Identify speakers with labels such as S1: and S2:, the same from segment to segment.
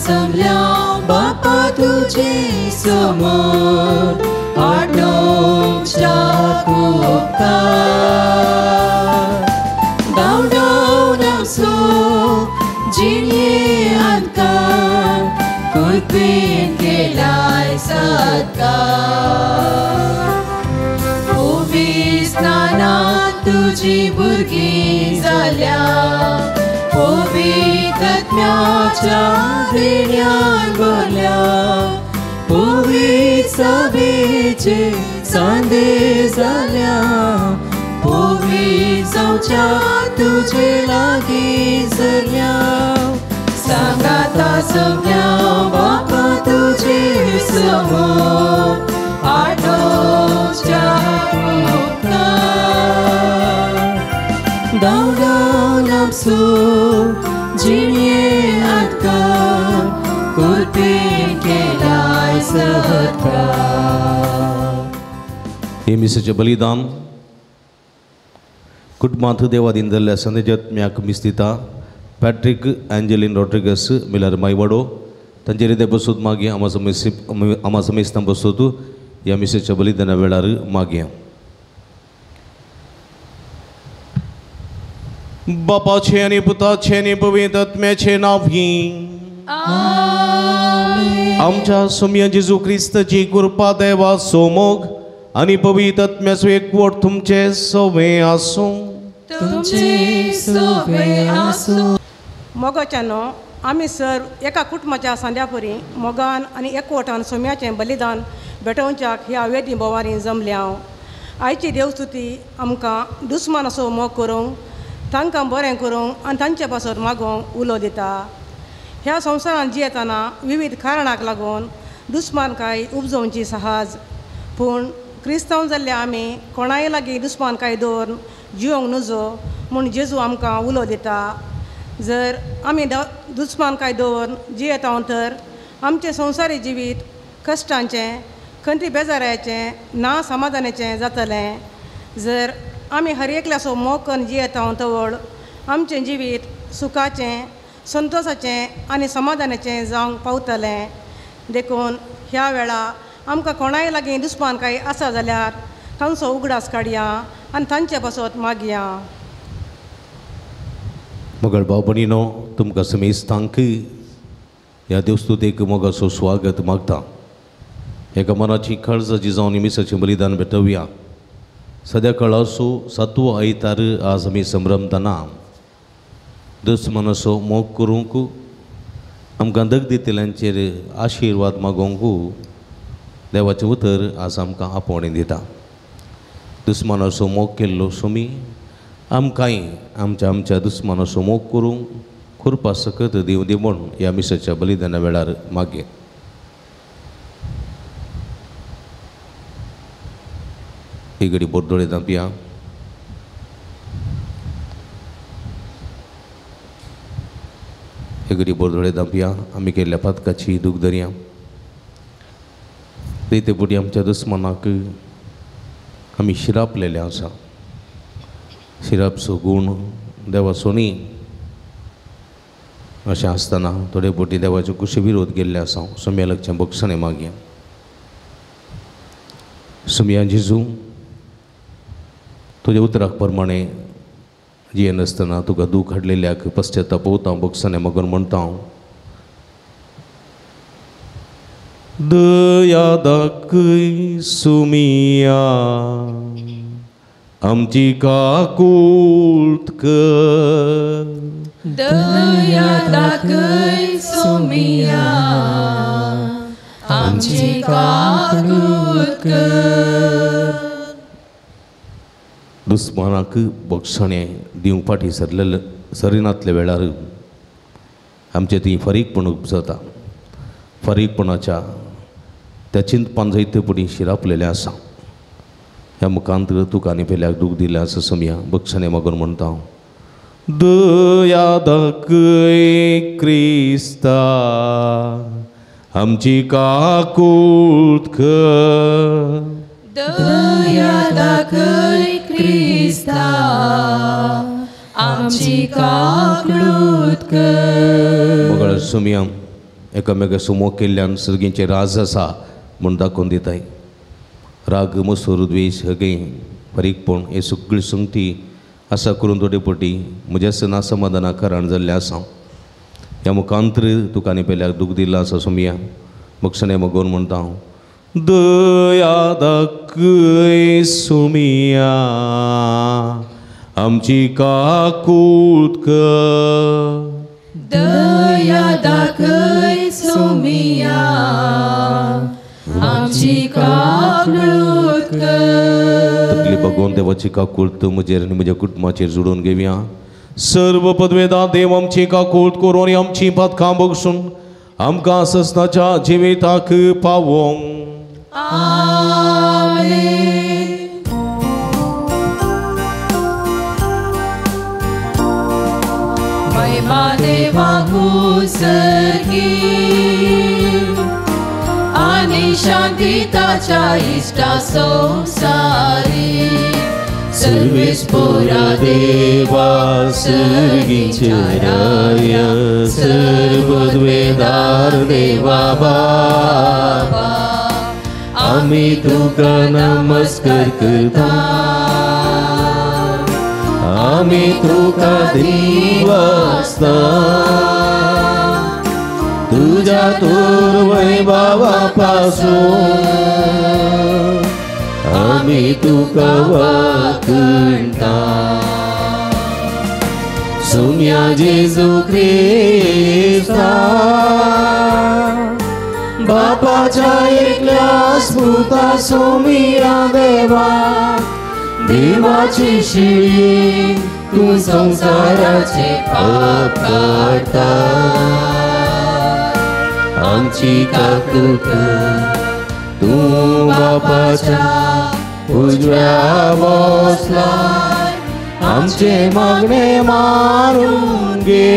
S1: जमल्या बापा तुझे समोर आटोवच्या उपकार धांवडावन आमचो जिणये अंतकार कुरपेन केलाय सत्कार पवित्र स्नानान तुजी भुरगीं जाल्या पवित्र आत्म्याच्या देण्यान भरल्या पवित्र सभेचे सांदे जाल्या पवित्र जावच्या तुजे लागीं सरल्या सांगाता सगळ्या बापा तुजे समोर आटोवच्या उपकार धांवडावन आमचो जिणये अंतकार कुरपेन केलाय सत्कार.
S2: हे मिसाचें बलिदान कुटुंबांत देवादीन जाल्ल्या संदेजात्म्याक मीस दिता पॅट्रीक एंजेलीन रॉड्रिगस मिलर मायवाडो तांचे रिते बसूत मागीर आमा समेस्तां बसूत ह्या मिसाच्या बलिदाना वेळार मागया. बापाचे आनी पुताचे आनी पवित्र आत्म्याचे नांव आमच्या सोम्या जेजू क्रिस्ताची कृपा देवाचो मोग आनी पवित्र आत्म्याचो एकवट तुमचे सवे आसूं.
S1: तुमचे सवे आसूं.
S3: मोगाच्यानो आमी सर एका कुटुंबाच्या सांद्यापरी मोगान आनी एकवटान सोम्याचें बलिदान भेटोवच्याक ह्या वेदी भोवारी जमल्या. आयची देवस्तुती आमकां दुस्मानाचो मोग करूंक तांकां बरें करूंक आनी तांचे पासत मागोवंक उलो दिता. ह्या संवसारांत जियेतना विविध कारणाक लागून दुस्मानकाय उपजोवची सहज पूण क्रिस्तांव जाल्ल्या आमी कोणाय लागीं दुस्मानकाय दवरून जिवंक नुजो म्हूण जेजू आमकां उलो दिता. जर आमी दुस्मानकाय दवरून जियेता तर आमचें संवसारी जिवीत कश्टांचें खंती बेजाराचें ना समाधानाचें जातलें. जर आमी हर एकल्याचो मोग करून जियेता तवळ आमचें जिवीत सुखाचें संतोशाचें आनी समाधानाचें जावंक पावतलें. देखून ह्या वेळा आमकां कोणाय लागीं दुस्मानकाय आसा जाल्यार तांचो उगडास काडया आनी तांचे पासत मागया.
S2: मगळ भाव भयणीनो तुमकां समेस्तांक ह्या देवस्तुतेक मोगाचो स्वागत मागता. एका मनाची काळजाची जावन मिसाचें बलिदान भेटोवया. सद्या काळाचो सातवो आयतार आज आमी संभ्रमतना दुस्मानाचो मोग करूंक आमकां दग दितल्यांचेर आशिर्वाद मागोवंक देवाचें उतर आज आमकां आपोवणें दिता. दुस्मानाचो मोग केल्लो सोमी आमकांय आमच्या आमच्या दुस्मानाचो मोग करूंक कृपा सकत दिवं दी म्हूण ह्या मिसाच्या बलिदाना वेळार मागीर. ही घडी बोरदोळे दांपया. ही घडी बोरदोळे दांपया. आमी केल्ल्या पातकाची दूख धरया. ते पुटी आमच्या दुस्मानाक आमी शिरापलेले आसा. शिरापचो गूण देवाचो न्ही अशें आसतना थोडे बोटी देवाचे कुशी विरोध गेल्ले आसा. सोम्या लागचें बक्षणें मागया. सोम्या जेजू तुज्या उतराक प्रमाणे जियेनासतना तुका दूख हाडलेल्याक पश्चाताप वता बक्षणें मागून म्हणटा हांव दया दाखय सुमिया आमची काकूट कर.
S1: दया दाखय सुमिया आमची काकूट कर.
S2: दुस्मानाक बक्षणें दिवंक फाटीं सरलेले सरिनातल्या वेळार आमचें ती फारीकपण उपजता. फारीकपणाच्या त्या चिंतपान जायते पुढीं शिरापलेलें आसा. ह्या मुखांत तुका आनी पेल्याक दूख दिलें आसा सोमया बक्षणें मागून म्हणटा हांव दया दाखय क्रिस्ता आमची काकूट कर.
S1: दया दाखय क्रिस्ता आमची काकूट कर.
S2: मगळ सोमया एकामेका सुमोग केल्ल्यान सर्गींचे राज आसा म्हूण दाखोवन दिताय. राग मसूर द्वेश हगे फारीकपण हे सगळी संगती आसा करून थोडे पटी म्हज्या सना समाधाना कारण जाल्लें आसा. ह्या मुखांतर तुका आनी पेल्याक दूख दिलां आसा सोमया बक्षणे मगोन म्हणटा हांव दया दाखय सोमिया आमची काकूत कर.
S1: दया दाखय सोमिया आमची काकूत कर.
S2: तकली बगोवन देवाची काकूत म्हजेर आनी म्हज्या कुटुंबाचेर जोडून घेवया. सर्व पदवेदा देव आमची काकूत करून आनी आमची पातकां बगसून आमकां ससनाच्या जिविताक पावोवंक.
S1: आमेन. महिमा देवाकू सर्गी आनी शांती ताच्या इश्टा संवसारी.
S4: सर्वेस्पोरा देवा सर्गीचे राय सर्वद्वेदार देवा बाबा आमी तुका नमस्कार करता आमी तुका दिवासता तुझ्या तोर वैभवा पासून आमी तुका वाकणता. सोम्या जेजू क्रिस्ता बापाच्या एकल्या स्मृता सोमिया देवा देवाची शिळी तूं संवसाराचे पाप काडटा आमची काकूत तूं बापाच्या उजव्या बसला आमचे मागणे मारून घे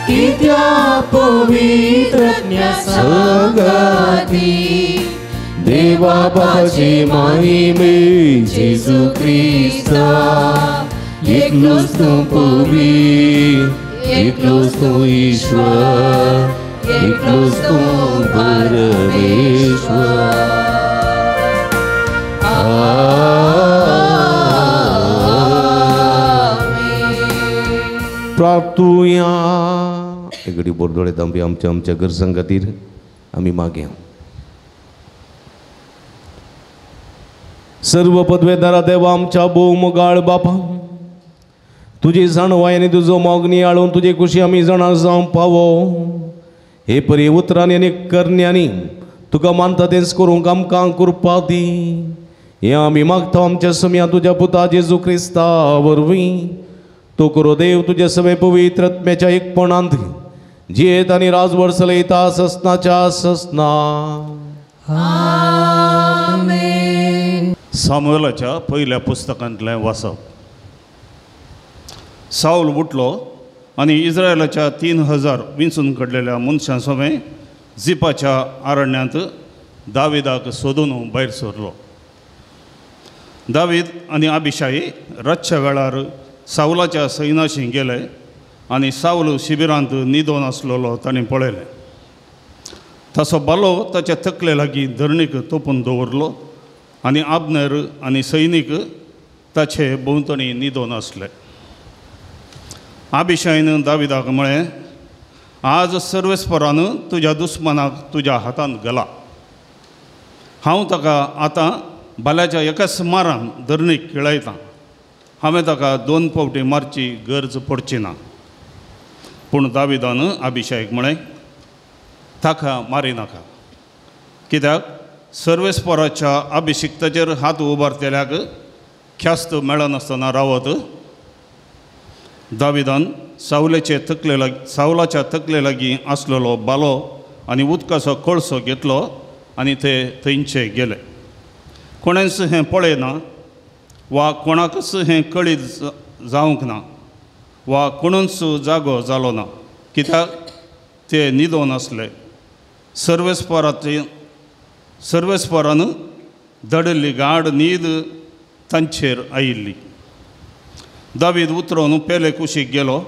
S4: कित्या पवित्र संगाती देवा बापाची महिमे जेजू क्रिस्ता एकलोच तूं पवित्र एकलोच तूं ईश्वर एकलोच तूं परमेश्वर.
S2: प्रार्थुया. एक घडी बोरदोळे दांबी आमच्या आमच्या गरजां खातीर आमी मागया. सर्व पदवेदारा देवा आमच्या भोव मोगाळ बापा तुजी जाणवाय आनी तुजो मोग नियाळून तुजे कुशी आमी जाणा जावंक पावो. हे परी उतरांनी आनी करण्यांनी तुका मानता तेंच करूंक आमकां कृपा दी. हें आमी मागता आमच्या सम्या तुज्या पुता जेजू क्रिस्ता वरवीं. तो करो देव तुज्या सगळे पवित्र आत्म्याच्या एकपणांत जियेत आनी राजवड चलयता ससनाच्या ससना.
S1: आमेन.
S5: सामुएलाच्या पयल्या पुस्तकांतलें वाचप. सावल उठलो आनी इस्रायलाच्या 3000 विंचून काडलेल्या मनशां समेत जिपाच्या आरण्यांत दाविदाक सोदून भायर सरलो. दावीद आनी अभिशाई रातच्या वेळार सावलाच्या सैनाशी गेले आनी सावल शिबिरांत न्हिदोन आसलेलो ताणें पळयलें. ताचो बालो ताच्या तकले लागीं धरणीक तोपून दवरलो आनी आबनेर आनी सैनीक ताचे भोंवतणी न्हिदोन आसले. अभिशाईन दाविदाक म्हळें, आज सर्वेस्परान तुज्या दुस्मानाक तुज्या हातांत घाला. हांव ताका आतां बाल्याच्या एकाच मारान धरणीक खेळयतां. हांवें ताका 2 फावटी मारची गरज पडची ना. पूण दाविदान अभिशाईक म्हळें, ताका मारिनाका, कित्याक सर्वेस्पराच्या अभिशिक्ताचेर हात उबारतल्याक ख्यास्त मेळनासतना रावत. दाविदान सावलाच्या तकले लागीं आसलेलो बालो आनी उदकाचो कळसो घेतलो आनी ते थंयचे गेले. कोणेंच हें पळयना वा कोणाकच हें कळीत जावंक ना वा कोणूच जागो जालो ना, कित्याक ते न्हिदोन आसले. सर्वेस्परान दडिल्ली गाड न्हीद तांचेर आयिल्ली. दावीद उतरून पेले कुशीक गेलो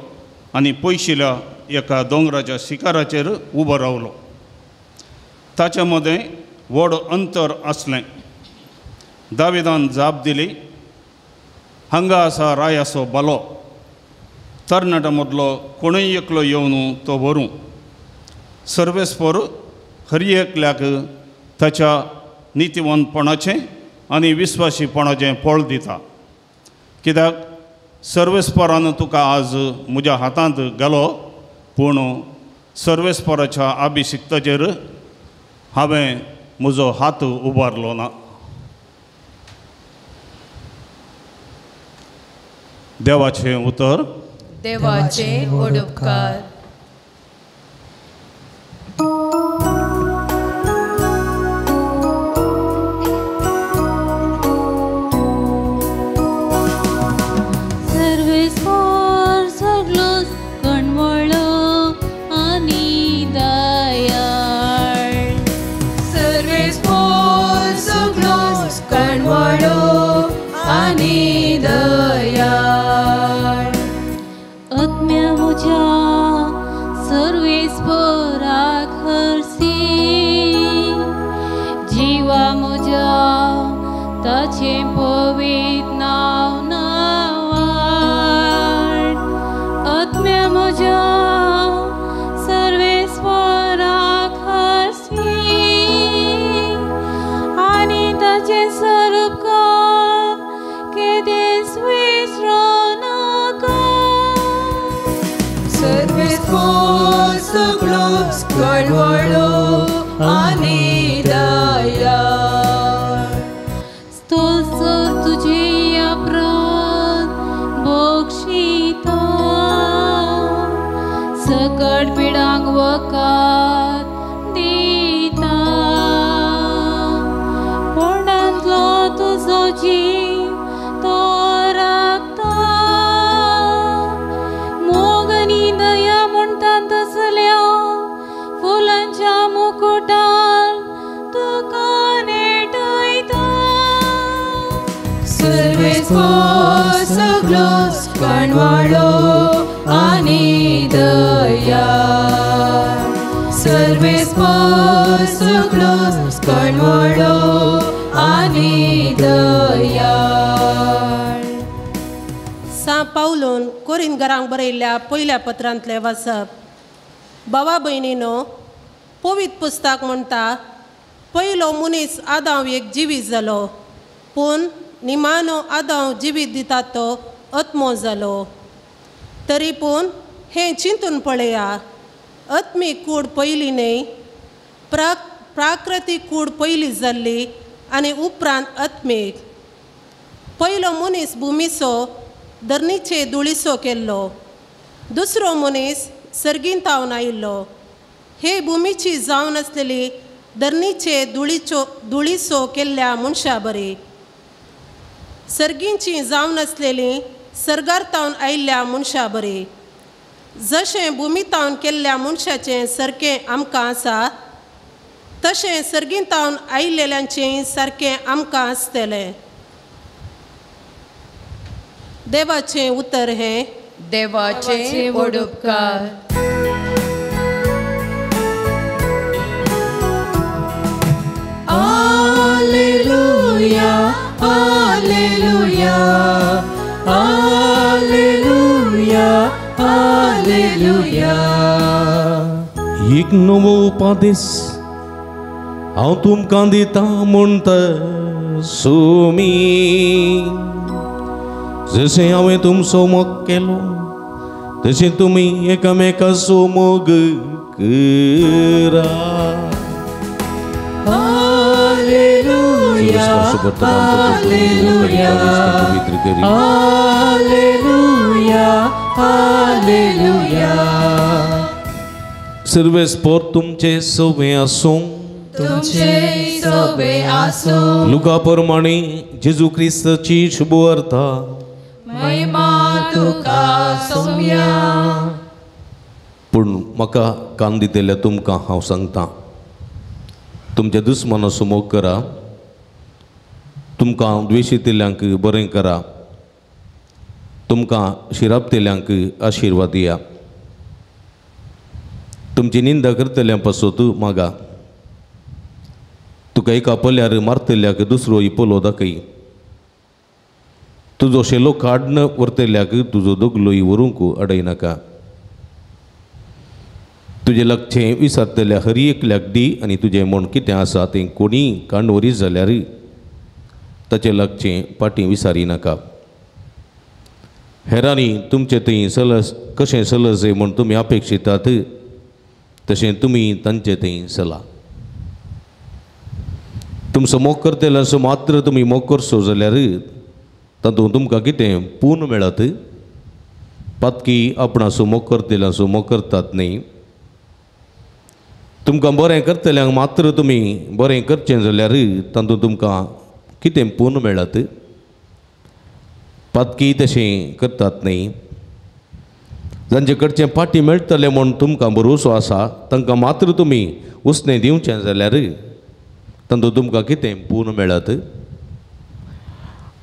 S5: आनी पयशिल्या एका दोंगराच्या शिखराचेर उबो रावलो. ताचे मदें व्हड अंतर आसलें. दाविदान जाप दिली, हांगा आसा रायाचो बालो, तरणाट्यां मदलो कोणूय एकलो येवन तो व्हरूं. सर्वेस्पर हर एकल्याक ताच्या नितीवंतपणाचें आनी विस्वासीपणाचें फळ दिता, कित्याक सर्वेस्परान तुका आज म्हज्या हातांत घालो, पूण सर्वेस्पराच्या अभिषिक्ताचेर हांवें म्हजो हात उबारलो ना. देवाचें उतर.
S1: देवाचे उपकार.
S6: सर्वेस्पर सगळोच कणवळो आनी दयाळ.
S1: सर्वेस्पर सगळोच कणवळो आनी दयाळ.
S6: आत्म्या म्हज्या सर्वेस्पराक हरसी, जिवा म्हज्या ताचें पवित्र नांव नावाड. आत्म्या म्हज्या सर्वेस्पराक हरसी आनी ताचें सरुपकार केदेंच विसरूं नाका.
S1: सर्वेस्पर सगळोच कणवळो आनी दयाळ.
S6: स्तोत्र तुझे अपराध बक्षिता, सकट पिडांक वखद दिता. पोंडांतलो तुजो जीव तो राखता, मोग आनी दया म्हणटा तसल्या फुलांच्या मुकुटान तुका नेटयता.
S1: सर्वेस्पर सगळोच कणवळो आनी दयाळ. सर्वेस्पर सगळोच कणवळो आनी दयाळ.
S7: सां पावलून कोरिंदगरांक बरयल्ल्या पयल्या पत्रांतलें वाचप. भावा भयणीनो, पवित्र पुस्तक म्हणटा, पयलो मनीस आदांव एक जिवीत जालो, पूण निमानो आदांव जिवीत दिता तो आत्मो जालो. तरी पूण हें चिंतून पळया, आत्मीक कूड पयली न्हय, प्राकृतीक कूड पयली जाल्ली आनी उपरांत आत्मीक. पयलो मनीस भुमीचो धरणीचे धुळीचो केल्लो, दुसरो मनीस सर्गींत तावन आयिल्लो. हे भुमीची जावन आसलेली धरणीचे धुळीचो केल्ल्या मनशा बरी, सर्गींची जावन आसलेली सर्गार तावन आयिल्ल्या मनशा बरी. जशें भुमी तावन केल्ल्या मनशाचें सारकें आमकां आसा, तशें सर्गींत तावन आयिल्ल्यांचें सारकें आमकां आसतलें. देवाचें उतर हें.
S1: देवाचे उपकार. Alleluia, alleluia, alleluia, alleluia.
S2: एक नवो उपदेश हांव तुमकां दिता म्हणटा सुमी, जशें हांवें तुमचो मोग केलो तशें तुमी एकामेकाचो मोग करा.
S1: Alleluia, alleluia, alleluia, alleluia.
S2: सर्वेस्पर तुमचे सवे आसूं.
S1: तुमचे सवे आसूं.
S2: लुका प्रमाणे जेजू क्रिस्ताची शुभवार्ता.
S1: महिमा तुका सोम्या.
S2: पूण म्हाका कान दितल्या तुमकां हांव सांगता, तुमच्या दुस्मानाचो मोग करा, तुमकां द्वेशितल्यांक बरें करा, तुमकां शिरापतेल्यांक आशिर्वाद दिया. तुमची निंदा करतल्या पासत मागा. तुका एका पल्यार मारतल्याक दुसरो इपलो दाखय. तुजो शेलो काडन व्हरतल्याक तुजो दोगलोय व्हरूंक अडयनाका. तुजें लागचें विसरतल्या हर एकल्याक दी आनी तुजें म्हूण कितें आसा तें कोणीय कांडवरी जाल्यार ताचें लागचें फाटीं विसारी नाका. हेरांनी तुमचें थंय सलस कशें सलस म्हूण तुमी अपेक्षितात तशें तुमी तांचे थंय सला. तुमचो मोग करतले मात्र तुमी मोग करचो जाल्यार तातूंत तुमकां कितें पूर्ण मेळत? पातकी आपणाचो मोग करतल्यांचो मोग करतात न्ही. तुमकां बरें करतल्यांक मात्र तुमी बरें करचें जाल्यार तातूंत तुमकां कितें पूर्ण मेळत? पातकी तशें करतात न्ही. जांचे कडचें फाटीं मेळटलें म्हूण तुमकां भरोसो आसा तांकां मात्र तुमी उसणें दिवचें जाल्यार तातूंत तुमकां कितें पूर्ण मेळत?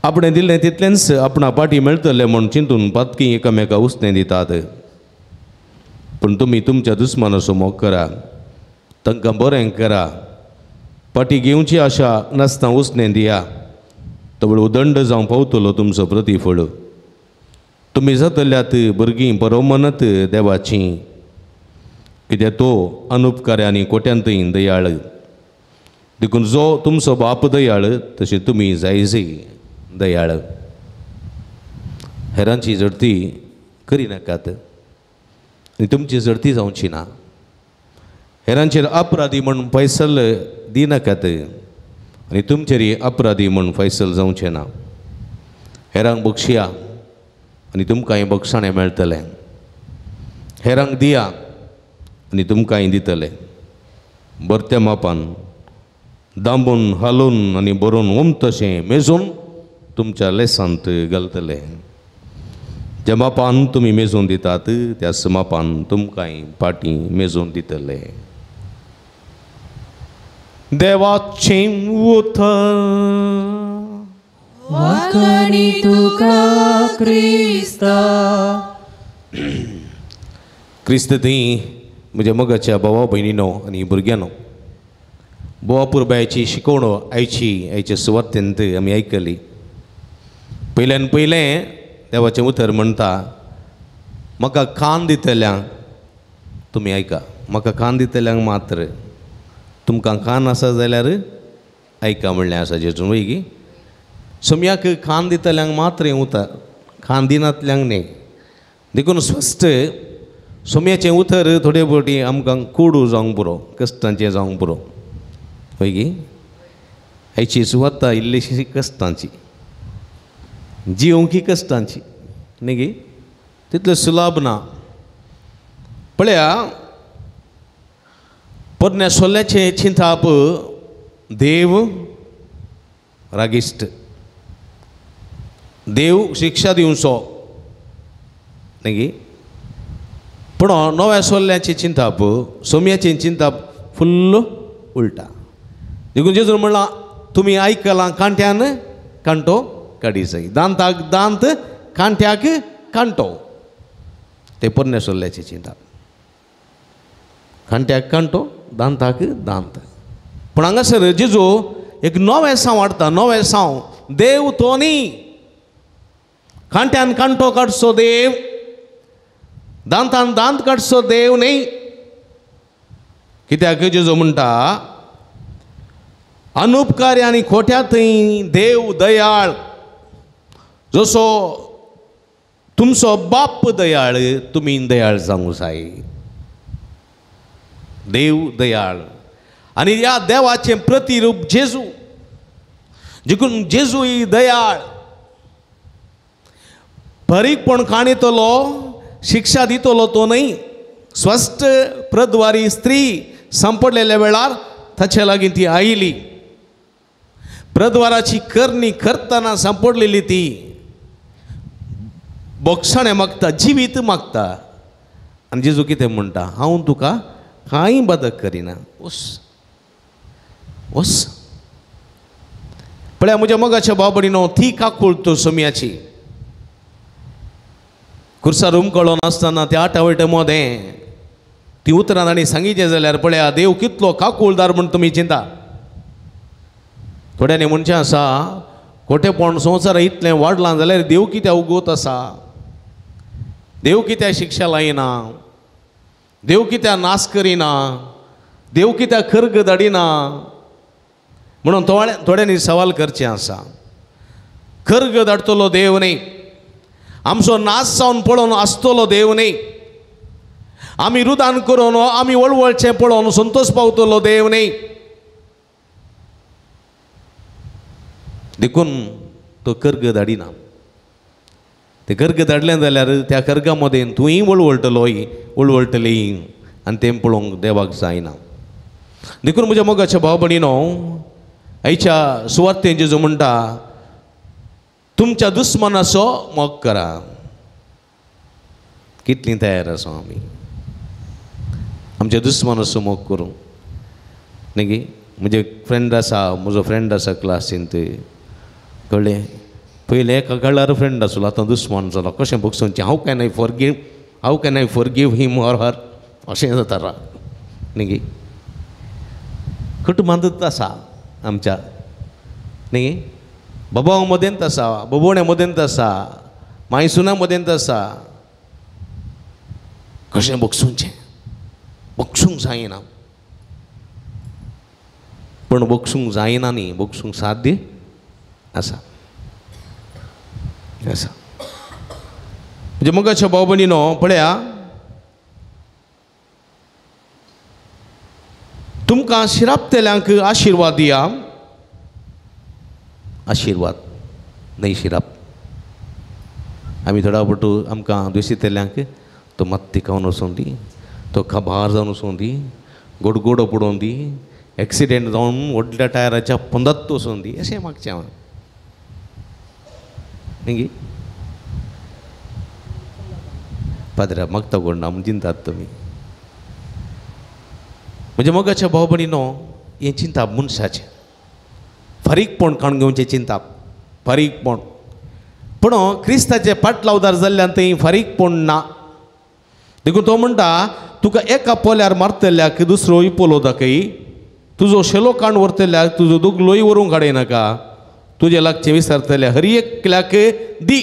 S2: आपणें दिल्लें तितलेंच आपणा फाटीं मेळटलें म्हूण चिंतून पातकी एकामेका उसणें दितात. पूण तुमी तुमच्या दुस्मानाचो मोग करा, तांकां बरें करा, फाटीं घेवची आशा नासतना उसणें दिया. तवळ उदंड जावं पावतलो तुमचो प्रतिफळ. तुमी जातल्यात भुरगीं बरोमनत देवाचीं, कित्याक तो अनुपकार्य आनी कोट्यांतय दयाळ. देखून जो तुमचो बाप दयाळ तशें तुमी जायजय दयाळ. हेरांची झडती करिनाकात आनी तुमची झडती जावची ना. हेरांचेर अपराधी म्हूण फैसल दिनाकात आनी तुमचेर अपराधी म्हूण फैसल जावचें ना. हेरांक बक्षया आनी तुमकांय बक्षाणें मेळटलें. हेरांक दिया आनी तुमकांय दितले. बरत्या मापान दांबून हालोवन आनी बरोवन ओमतशें मेजून तुमच्या लेसांत घालतले. ज्या मापान तुमी मेजून दितात त्याच मापान तुमकांय फाटीं मेजून दितले. देवाचें उतर.
S1: वाखाणी तुका क्रिस्ता.
S2: क्रिस्त थंय म्हज्या मोगाच्या भावा भयणीनो आनी भुरग्यांनो, बोवा पुरबायची शिकवण आयची आयचे सुवातेंत आमी आयकली. पयल्यान पयलें देवाचें उतर म्हणटा, म्हाका कान दितल्यांक तुमी आयका. म्हाका कान दितल्यांक मात्र. तुमकां कान आसा जाल्यार आयका म्हणलें आसा जेजून वय गी. सोम्याक कान दितल्यांक मात्र हें उतर, कान दिनातल्यांक न्ही. देखून स्पश्ट सोम्याचें उतर थोडे फावटी आमकां कोडू जावंक पुरो, कश्टांचें जावंक पुरो वय गी. आयची सुवाता इल्लीशी कश्टांची, जिवंकी कश्टांची न्ही गी, तितलें सुलाभ ना. पळया पोरण्या सोल्याचें चिंताप देव रागिश्ट, देव शिक्षा दिवचो न्ही गी. पूण नव्या सोल्याचें चिंताप सोम्याचें चिंताप फुल्ल उल्टा. देखून जेजून म्हणलां तुमी आयकलां कांट्यान कांटो काडी जाय, दांताक दांत कांट्याक कांटो. ते पोरण्या सोल्याचें चिंताप, कांट्याक कांटो दांताक दांत. पूण हांगासर जेजू एक नवें सांव हाडटा, नवें सांव. देव तो न्ही, कांट्यान कांटो काडचो देव, दांतान दांत काडचो देव न्ही. कित्याक जेजू म्हणटा अनुपकारी आनी खोट्या थंय देव दयाळ. जसो तुमचो बाप दयाळ तुमी दयाळ जावंक जाय. देव दयाळ आनी ह्या देवाचें प्रतिरूप जेजू. देखून जेजू ही दयाळ. बारीकपण काणयतलो, शिक्षा दितलो तो न्हय. स्वस्थ प्रद्वारी स्त्री सांपडलेल्या वेळार ताचे लागीं ती आयली. प्रद्वाराची करणी करतना सांपडलेली ती बोगसाणें मागता, जिवीत मागता. आनी जेजू कितें म्हणटा, हांव तुका कांय बादक करिना, वस वस. पळया म्हज्या मोगाच्या भाव भयणीनो, ती काकूळ तो सोम्याची. खुर्सार हुमकळोन आसतना त्या आटावटे मोदें ती उतरां तांणी सांगिचें जाल्यार पळया देव कितलो काकुळदार म्हूण तुमी चिंता. थोड्यांनी म्हणचें आसा खोटेपण संवसार इतलें वाडलां जाल्यार देव कित्याक उगवत आसा, देव कित्याक शिक्षा लायना, देव कित्याक नाश करिना, देव कित्याक खर्ग धाडिना म्हणून थोड्यांनी सवाल करचें आसा. खर्ग धाडटलो देव न्ही, आमचो नाश जावन पळोवन आसतलो देव न्ही, आमी रुदान करून आमी वळवळचें पळोवन संतोष पावतलो देव न्ही. देखून तो कर्ग धाडिना. ते कर्ग धाडलें जाल्यार त्या कर्गा मदें तूंय वळवळटलो वळवळटली आनी तें पळोवंक देवाक जायना. देखून म्हज्या मोगाच्या भाव भयणीनो, आयच्या सुवार्तेन जेजू म्हणटा तुमच्या दुस्मनाचो मोग करा. कितलीं तयार आसा आमी आमच्या दुस्मनाचो मोग करूंक न्ही गी. म्हजे फ्रेंड आसा, म्हजो फ्रेंड आसा क्लासींत, कळ्ळें, पयलें एका कळ्ळार फ्रेंड आसलो, आतां दुस्मान जालो. कशें भोगसोवचें? How can I forgive, how can I forgive him or her, अशें जाता रा न्ही गी. कुटुंबांतूच आसा आमच्या न्ही, बाबा मदेंत आसा, बोबोण्या मदेंत आसा, मायसुना मदेंत आसा. कशें भोगसुचें? भोगसूंक जायना. पूण भोगसूंक जायना न्ही, भोगसूंक साध्य आसा आसा. म्हणजे मोगाच्या भाव भयणीनो पळया, तुमकां शिरापतेल्यांक आशिर्वाद दिया. आशिर्वाद न्ही शिराप. आमी थोडा पटू आमकां दुशितल्यांक तो मत्ती खावन वचूं दी, तो खबार जावन वचूं दी, गोडगोडो पडोवन दी, एक्सिडेंट जावन व्हडल्या टायराच्या पंदात वचून दी, अशें मागचें हांवें न्ही. पाद्रा मागता कोण ना म्हूण चिंतात तुमी. म्हणजे मोगाच्या भाव भयणीनो, हें चिंताप मनशाचें फारीकपण काडून घेवचें चिंताप, फारीकपण. पूण क्रिस्ताचे पाटलावदार जाल्ल्यान थंय फारीकपण ना. देखून तो म्हणटा तुका एका पोल्यार मारतल्याक दुसरोय पोलो दाखय, तुजो शेलो काण व्हरतल्याक तुजो दुगलोय व्हरूंक काडयनाका, तुजे लागचें विसरतल्या हर एकल्याक दी,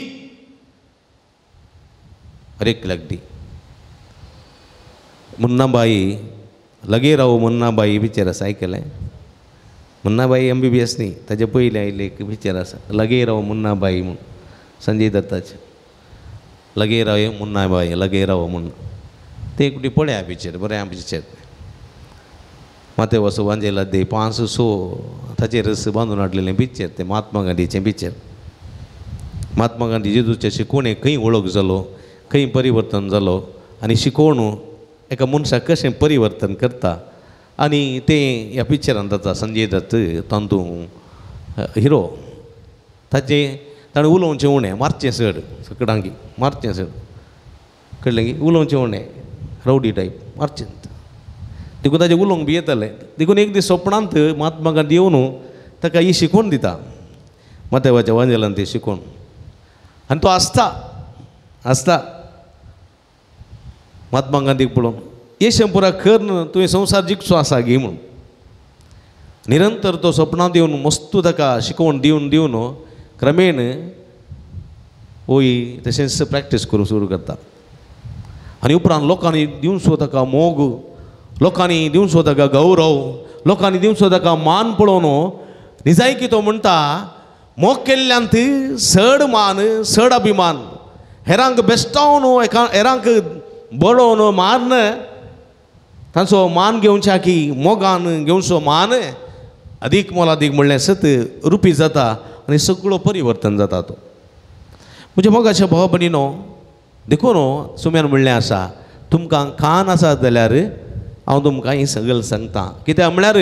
S2: हर एकल्याक दी. मुन्नाबाई लगे राव मुन्नाबाई पिक्चर आसा, आयकलें? मुन्नाबाई MBBS न्ही, ताजे पयलें आयिल्लें एक पिक्चर आसा लगे राव मुन्नाबाई म्हूण, संजय दत्ताचें लगे राव मुन्नाबाई लगे राव म्हूण. तें एक फावटी पळया पिक्चर, बरें पिक्चर. माते वसो वांजेला दे 500 ताचेर बांदून हाडलेलें पिक्चर तें, महात्मा गांधीचें पिक्चर. महात्मा गांधी जेजूचें शिकवणें खंय वळख जालो, खंय परिवर्तन जालो आनी शिकवण एका मनशाक कशें परिवर्तन करता आनी तें ह्या पिक्चरान जाता. संजय दत्त तातूंत हिरो, ताचें ताणें उलोवचें उणें, मारचें चड, सकडांकी मारचें चड, कळ्ळें की उलोवचें उणें, रवडी टायप मारचें. देखून ताजें उलोवंक बी येतालें. देखून एक दीस सपनांत महात्मा गांधी येवन ताका ही शिकवण दिता, मातेवाच्या वांजेलान ती शिकवण. आनी तो आसता आसता महात्मा गांधीक पळोवन, ये शंपुरा कर तुवें संवसार जिखचो आसा गी म्हूण. निरंतर तो सपनांत येवन मस्तू ताका शिकवण दिवन दिवन क्रमेण ओय तशेंच प्रॅक्टीस करूंक सुरू करता. आनी उपरांत लोकांनी दिवचो ताका मोग, लोकांनी दिवचो ताका गौरव, लोकांनी दिवचो ताका मान पळोवन निजायकी तो म्हणटा मोग केल्ल्यान चड मान, चड अभिमान, हेरांक बेस्टावन एका हेरांक बडोवन मारन तांचो मान घेवच्या की मोगान घेवचो मान अदीक मोलादीक म्हणलें सत रुपी जाता आनी सगळो परिवर्तन जाता तो. म्हज्या मोगाच्या भाव भयणीनो, देखून सुम्यान म्हणलें आसा तुमकां कान आसा जाल्यार हांव तुमकां हें सगळें सांगता. कित्याक म्हळ्यार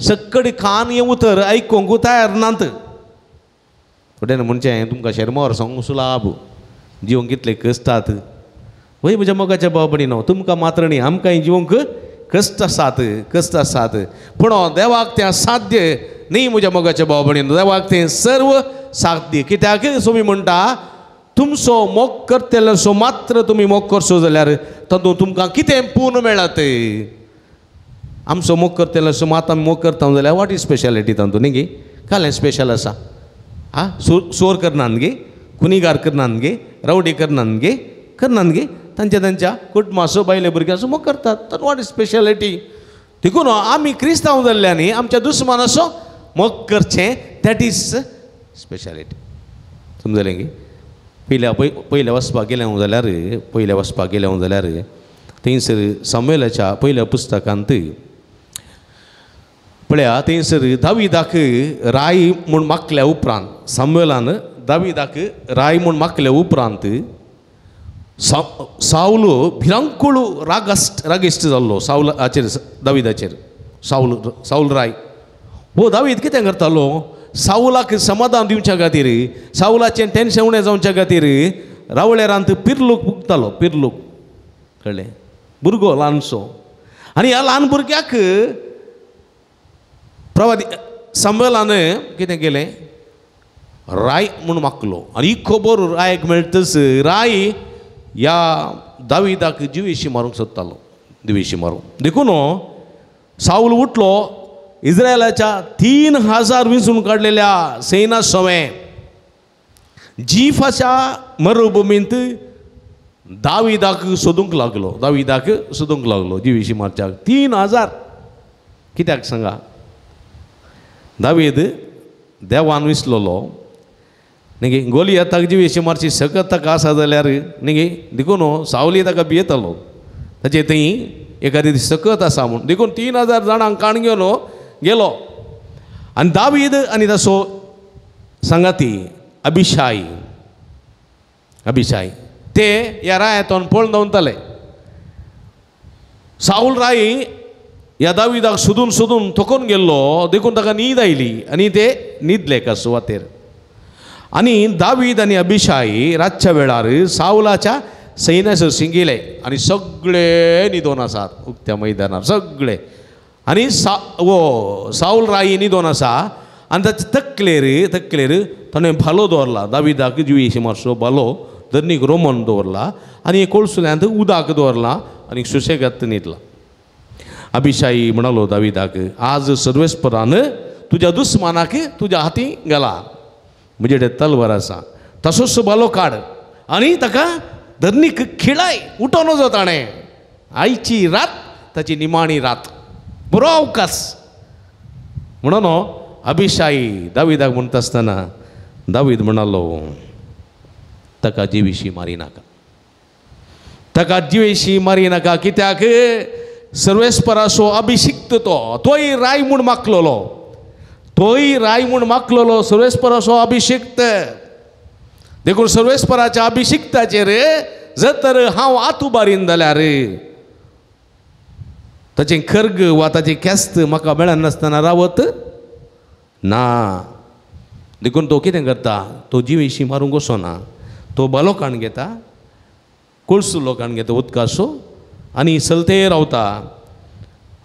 S2: सकड कान हें उतर आयकूंक तयार नात. थोड्यान म्हणचें तुमकां शेरमावर सांगूंक सुलाब जिवंक कितले कश्टात. वय म्हज्या मोगाच्या भाव भयणीनो, तुमकां मात्र न्ही आमकांय जिवंक कश्ट आसात, कश्ट आसात. पूण देवाक तें असाध्य न्ही म्हज्या मोगाच्या भाव भयणीनो, देवाक तें सर्व साध्य. कित्याक सोमी म्हणटा तुमचो मोग करतल्यांचो मात्र तुमी मोग करचो जाल्यार तातूंत तुमकां कितें पूर्ण मेळत? आमचो मोग करतल्यांचो मात आमी मोग करता जाल्यार what is speciality तातूंत न्ही गे? कालें स्पेशल आसा? आं, चोर करनात गे, खुनीगार करनात गे, रावडी करनात गे, करनात गे, तांच्या तांच्या कुटुंबाचो बायले भुरग्यांचो मोग करतात. तर what is speciality? देखून आमी क्रिस्तांव जाल्ल्यांनी आमच्या दुस्मानाचो मोग करचें, that is speciality. समजलें गे? पयल्या पयल्या वचपाक गेलें हांव जाल्यार, पयल्या वचपाक गेलें हांव जाल्यार थंयसर सामुएलाच्या पयल्या पुस्तकांत पळया, थंयसर दाविदाक राय म्हूण मागल्या उपरांत, सामुएलान दाविदाक राय म्हूण मागल्या उपरांत सावल भिरांकूळ रागस्ट रागिश्ट जाल्लो सावलाचेर, दाविदाचेर. सावल सावल राय हो दावीद कितें करतालो? सावलाक समाधान दिवच्या खातीर, सावलाचें टेन्शन उणें जावच्या खातीर रावळेरांत पिर्लूक पुगतालो. पिर्लूक कळ्ळें? भुरगो ल्हानसो. आनी ह्या ल्हान भुरग्याक प्रवादी सामुएलान कितें केलें? राय म्हूण मागलो. आनी ही खबर रायक मेळटच राय ह्या दाविदाक जिवेशी मारूंक सोदतालो, जिवेशी मारूंक. देखून सावल उठलो, इस्रायलाच्या 3000 विंचून काडलेल्या सैना सवें जीफाच्या मरुभुमींत दाविदाक सोदूंक लागलो, दाविदाक सोदूंक लागलो जिवेशी मारच्याक. 3000 कित्याक सांगा? दावीद देवान विसलोलो न्ही, गोलियताक जिवेशी मारची सकत ताका आसा जाल्यार न्ही, देखून सावली ताका भियेतालो, ताचे थंय एखादी सकत आसा म्हूण. देखून 3000 जाणांक काण घेवन गेलो. आनी दावीद आनी ताचो सांगाती अभिशाय, अभिशाय ते ह्या रायांतून पळोवन दवरताले. सावल राय ह्या दाविदाक सोदून सोदून थकून गेल्लो, देखून ताका न्हीद आयली आनी ते न्हिदले एका सुवातेर. आनी दावीद आनी अभिशाय रातच्या वेळार सावलाच्या सैन्या सरशीं गेले आनी सगळे न्हिदोन आसात उक्त्या मैदानार सगळे. आनी सावल राय न्हिदोन आसा आनी ताचे तकलेर तकलेर ताणें भालो दवरला, दाविदाक जिवेशी मारचो भालो धरणीक रोमन दवरला आनी कोळसुल्यांत उदक दवरला आनी सुशेगात न्हिदला. अभिशाई म्हणालो दाविदाक, आज सर्वेस्परान तुज्या दुस्मानाक तुज्या हाती घाला, म्हजे कडेन तलवार आसा, तसोच भालो काड आनी ताका धरणीक खिळाय, उठोवन वचो ताणें. आयची रात ताची निमाणी रात, बरो अवकाश. म्हणून अभिशाई दाविदाक म्हणटा आसतना दावीद म्हणालो, ताका जिवेशी मारी नाका, ताका जिवेशी मारी नाका. कित्याक? सर्वेस्पराचो अभिशिक्त तो, तोय राय म्हूण मागलोलो, तोय राय म्हूण मागलोलो सर्वेस्पराचो अभिशिक्त. देखून सर्वेस्पराच्या अभिशिक्ताचेर जर तर हांव आत उबारीन जाल्यार ताचें खर्ग वा ताचें केस्त म्हाका मेळनासतना रावत ना. देखून तो कितें करता? तो जिवेशी मारूंक वचना, तो भालो काण घेता, कोळसुलो काण घेता उदकाचो आनी चलते रावता.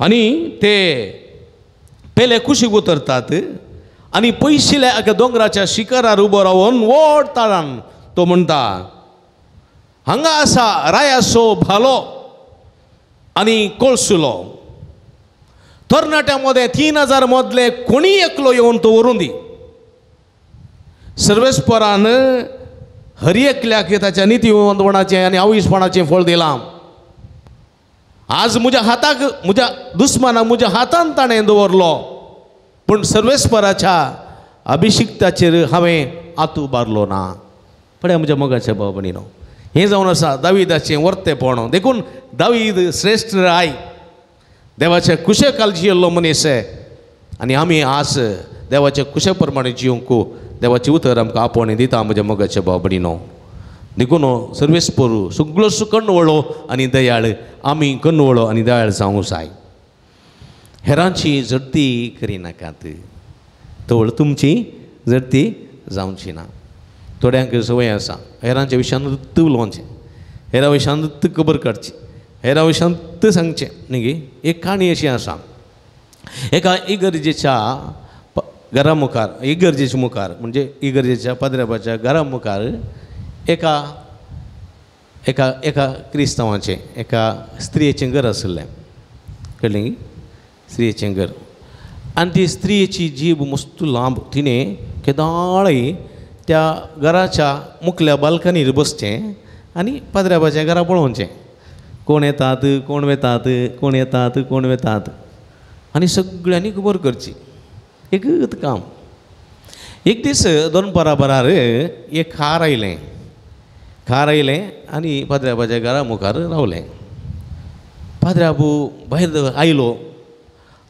S2: आनी ते पेले कुशीक उतरतात आनी पयशिल्ल्या एका दोंगराच्या शिखरार उबो रावन व्हड ताळान तो म्हणटा, हांगा आसा रायाचो भालो आनी कोळसुलो, तरणाट्यां मदें 3000 मदले कोणी एकलो येवन तो व्हरून दी. सर्वेस्परान हर एकल्याक ताच्या नितीवंतपणाचें आनी आवीसपणाचें फळ दिलां. आज म्हज्या हाताक, म्हज्या दुस्मानाक म्हज्या हातान ताणें दवरलो, पूण सर्वेस्पराच्या अभिशिक्ताचेर हांवें आत उबारलो ना. पळया म्हज्या मोगाच्या भाव भयणीनो, हें जावन आसा दाविदाचें वर्तेपण. देखून दावीद श्रेश्ठ राय, देवाचे कुशे काल जियेल्लो मनीस. आनी आमी आज देवाचे कुशे प्रमाणे जिवंक देवाचें उतर आमकां आपोवणें दिता म्हज्या मोगाच्या भाव भयणीनो. देखून सर्वेस्पर सगळो कण्णवळो आनी दयाळ, आमी कण्णवळो आनी दयाळ जावंक जाय. हेरांची झडती करिनाकात, तवळ तुमची झडती जावची ना. थोड्यांक संवय आसा हेरांच्या विशयान उलोवचें, हेरा विशयान खबर काडची, हेरा विशयान सांगचें न्ही गे. एक काणी अशी आसा, एका इगर्जेच्या घरा मुखार, इगर्जेच्या मुखार म्हणजे इगर्जेच्या पाद्र्याबाच्या घरा मुखार एका एका एका क्रिस्तांवाचें एका स्त्रियेचें घर आशिल्लें, कळ्ळें? स्त्रियेचें घर. आनी ती स्त्रियेची जीब मस्त लांब. तिणें केदाळय त्या घराच्या मुखल्या बाल्कनीर बसचें आनी पाद्र्याबाच्या घरा पळोवचें, कोण येतात कोण वेतात, कोण येतात कोण वेतात, आनी सगळ्यांनी खबर करची. एकूच काम. एक दीस दनपारा बरार एक कार आयलें, कार आयलें आनी पाद्र्याबाच्या घरा मुखार रावलें. पाद्र्याबू भायर आयलो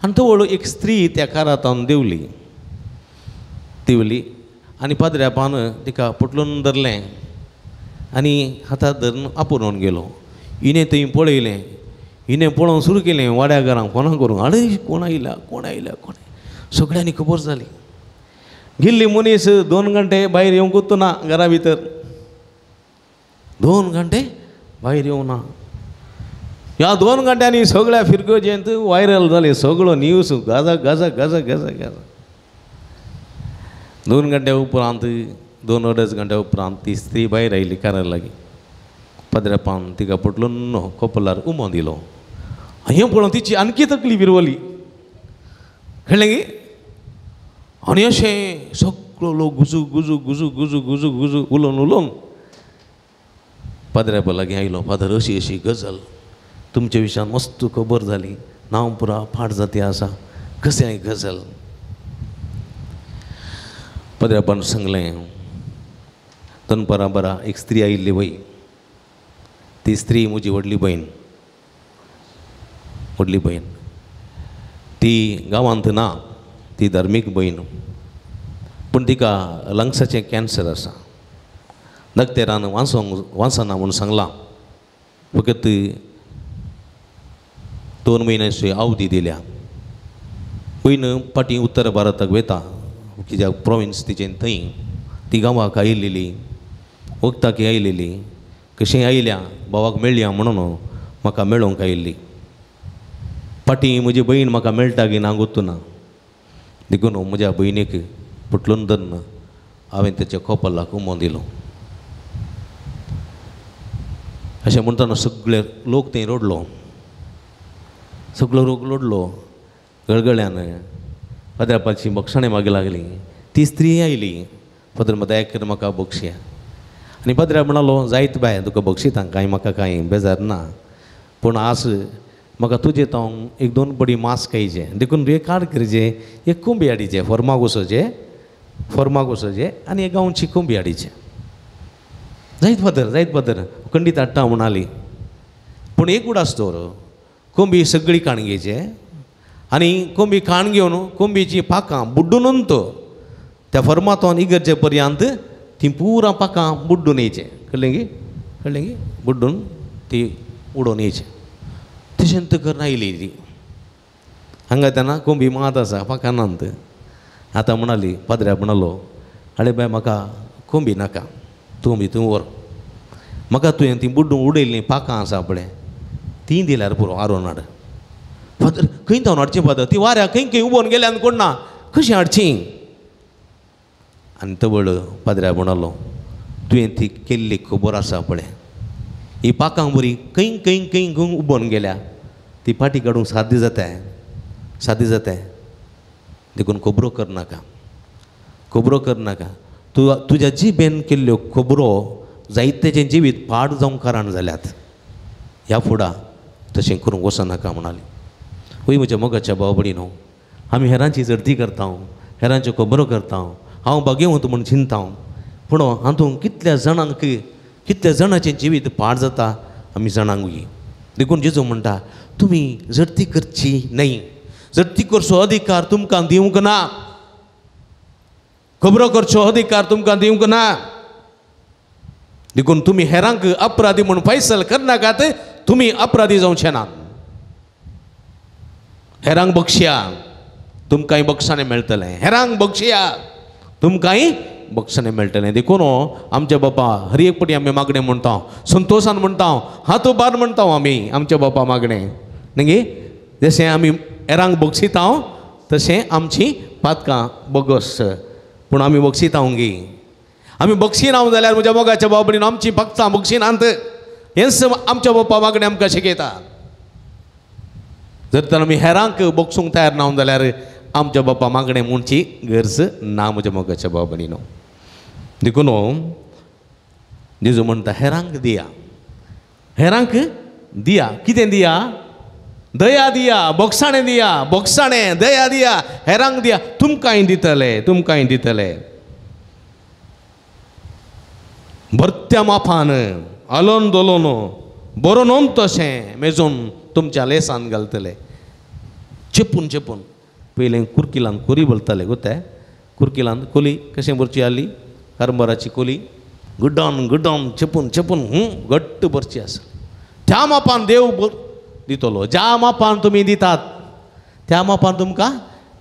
S2: आनी तवळ एक स्त्री त्या कारांत देंवली, देंवली आनी पाद्र्याबान तिका पोटलून धरलें आनी हातात धरून आपोवन गेलो. हिणें थंय पळयलें, हिणें पळोवंक सुरू केलें वाड्या घरांक फोनां करूंक, आरे कोण आयला कोण आयला कोण. सगळ्यांनी खबर जाली. गेल्ली मनीस 2 घंटे भायर येवंकूच ना घरा भितर, 2 घंटे भायर येवंक ना. ह्या 2 घंट्यांनी सगळ्या फिरगोजेंत वायरल जालें सगळो news, Gaza Gaza Gaza Gaza Gaza. 2 घंट्या उपरांत, 2-2.5 घंट्या उपरांत ती स्त्री भायर आयली कारा लागीं. पाद्र्यापान तिका पोटलून कोपलार उमो दिलो. हें पळोवन तिची आणखी तकली विरवली, कळ्ळें गी? आनी अशें सगळो लोक गुजू गुजू गुजू गुजू गुजू गुजू उलोवन उलोवन पाद्र्यापा लागीं आयलो. फादर, अशी अशी गजाल तुमच्या विशयान मस्त खबर जाली, नांव पुरा फाट जाती आसा, कशें गजाल? पाद्र्यापान सांगलें, दनपारां बरा एक स्त्री आयिल्ली वय, ती स्त्री म्हजी व्हडली भयण, व्हडली भयण. ती गांवांत ना, ती धार्मीक भयण, पूण तिका लंग्साचें कॅन्सर आसा. दक्तेरान वांसोंक वांसना म्हूण सांगलां, फकत 2 म्हयन्याची अवधी दिल्या. भयण फाटीं उत्तर भारताक वता, कित्याक प्रोविन्स तिचें थंय. ती गांवाक आयिल्ली, वखदाक आयिल्ली, कशें आयल्या भावाक मेळया म्हणून म्हाका मेळोवंक आयिल्ली. फाटीं म्हजी भयण म्हाका मेळटा की ना गोत्तू ना, देखून म्हज्या भयणीक पुटलून धरून हांवें तेच्या कोपलाक उमो दिलो. अशें म्हणटना सगळे लोक थंय रडलो, सगळो लोक रडलो गळगळ्यान. पाद्र्यापाची बक्षाणें मागीर लागली. ती स्त्री आयली, फादर दया कर म्हाका बक्षया. आनी पाद्र्या म्हणालो, जायत बाय तुका बक्षिता, कांय म्हाका कांय बेजार ना, पूण आज म्हाका तुजें तावन 1-2 पडी मांस खायचें, देखून एक कार्ड करचें, एक कोंबी हाडीचें, फॉर्माक वचोचें, फॉर्माक वचोचें आनी एक गांवची कोंबी हाडीचें. जायत फादर, जायत फादर, खंडीत हाडटा म्हणाली. पूण एक उडास दवर, कोंबी सगळी काण घेवचे आनी कोंबी काण घेवन कोंबीची पाकां बुड्डून तो त्या फॉर्मांतून इगर्जे पर्यंत ती पुरा पाकां बुड्डून येयचें, कळ्ळें गी? कळ्ळें गी? बुड्डून ती उडोवन येयचें. तशें करून आयली ती हांगा तेन्ना कोंबी मात आसा पाकानांत. आतां म्हणाली, पाद्र्या म्हणालो, आरे बाय म्हाका कोंबी नाका, तूं बी तूं व्हर, म्हाका तुवें ती बुड्डून उडयल्लीं पाकां आसा पळय तीं दिल्यार पुरो, आरोवन हाड. फादर, खंय धांवन हाडचीं फादर? ती वाऱ्या खंय खंय उबोवन गेल्यान कोण ना, कशीं हाडचीं? आनी तवळ पाद्र्या म्हणालो, तुवें ती केल्ली खबर आसा पळय, ही पाकां बरी खंय खंय खंय खंय उबोवन गेल्या, ती फाटी काडूंक साध्य जाता, साध्य जाता, देखून खबरो करनाका, खबरो करनाका. तूं तुज्या जिबेन केल्ल्यो खबरो जायत्याचें जिवीत पाड जावंक कारण जाल्यात, ह्या फुडा तशें करूंक वचनाका म्हणाली. वय म्हज्या मोगाच्या भाव भयणीनो, आमी हेरांची जडती करता, हेरांच्यो खबरो करता, हांव भाग्यवंत म्हूण चिंता, पूण हातूंत कितल्या जाणांक, कितल्या जाणांचें जिवीत पाड जाता आमी जाणांक. देखून जेजू म्हणटा, तुमी जडती करची न्हय, जडती करचो अधिकार तुमकां दिवंक ना, खबरो करचो अधिकार तुमकां दिवंक ना. देखून तुमी हेरांक अपराधी म्हूण फैसल करनाकात, तुमी अपराधी जावचे ना. हेरांक बक्षया, तुमकांय बक्षाणें मेळटलें, हेरांक बक्षया, तुमकांय बक्षाणें मेळटलें. देखून आमच्या बापा हर एक पटी आमी मागणें म्हणटा, संतोशान म्हणटा, हात उबार म्हणटा आमी आमच्या बापा मागणें न्ही. जशें आमी हेरांक बक्षिता तशें आमची पातकां बगस, पूण आमी बक्षिता गी. आमी बक्षिनाव जाल्यार म्हज्या मोगाच्या बाबडीन आमची भक्तां बक्षिनांत हेंच आमच्या बाप्पा मागणें आमकां शिकयता. जर तर आमी हेरांक बक्षूंक तयार ना जाल्यार आमच्या बाप्पा मागणें म्हणची गरज ना म्हज्या मोगाच्या बाबडीनो. देखून जेजू म्हणटा हेरांक दिया, हेरांक दिया. कितें दिया? दया दिया, बोगसाणें दिया, बोगसाणें दया दिया, हेरांक दिया, तुमकांय दितले, तुमकांय दितले. भरत्या मापान आलोन दोलोन बरोवन तशें मेजून तुमच्या लेसान घालतले. चेपून चेपून पयलें कुर्किलान कोरी भरताले गो, ते कुर्किलान कोली कशें भरची आसली, कारंबाराची कोली गुड्डावन गुड्डावन चेपून चेपून घट्ट भरची आसा. त्या मापान देव दितलो. ज्या मापान तुमी दितात त्या मापान तुमकां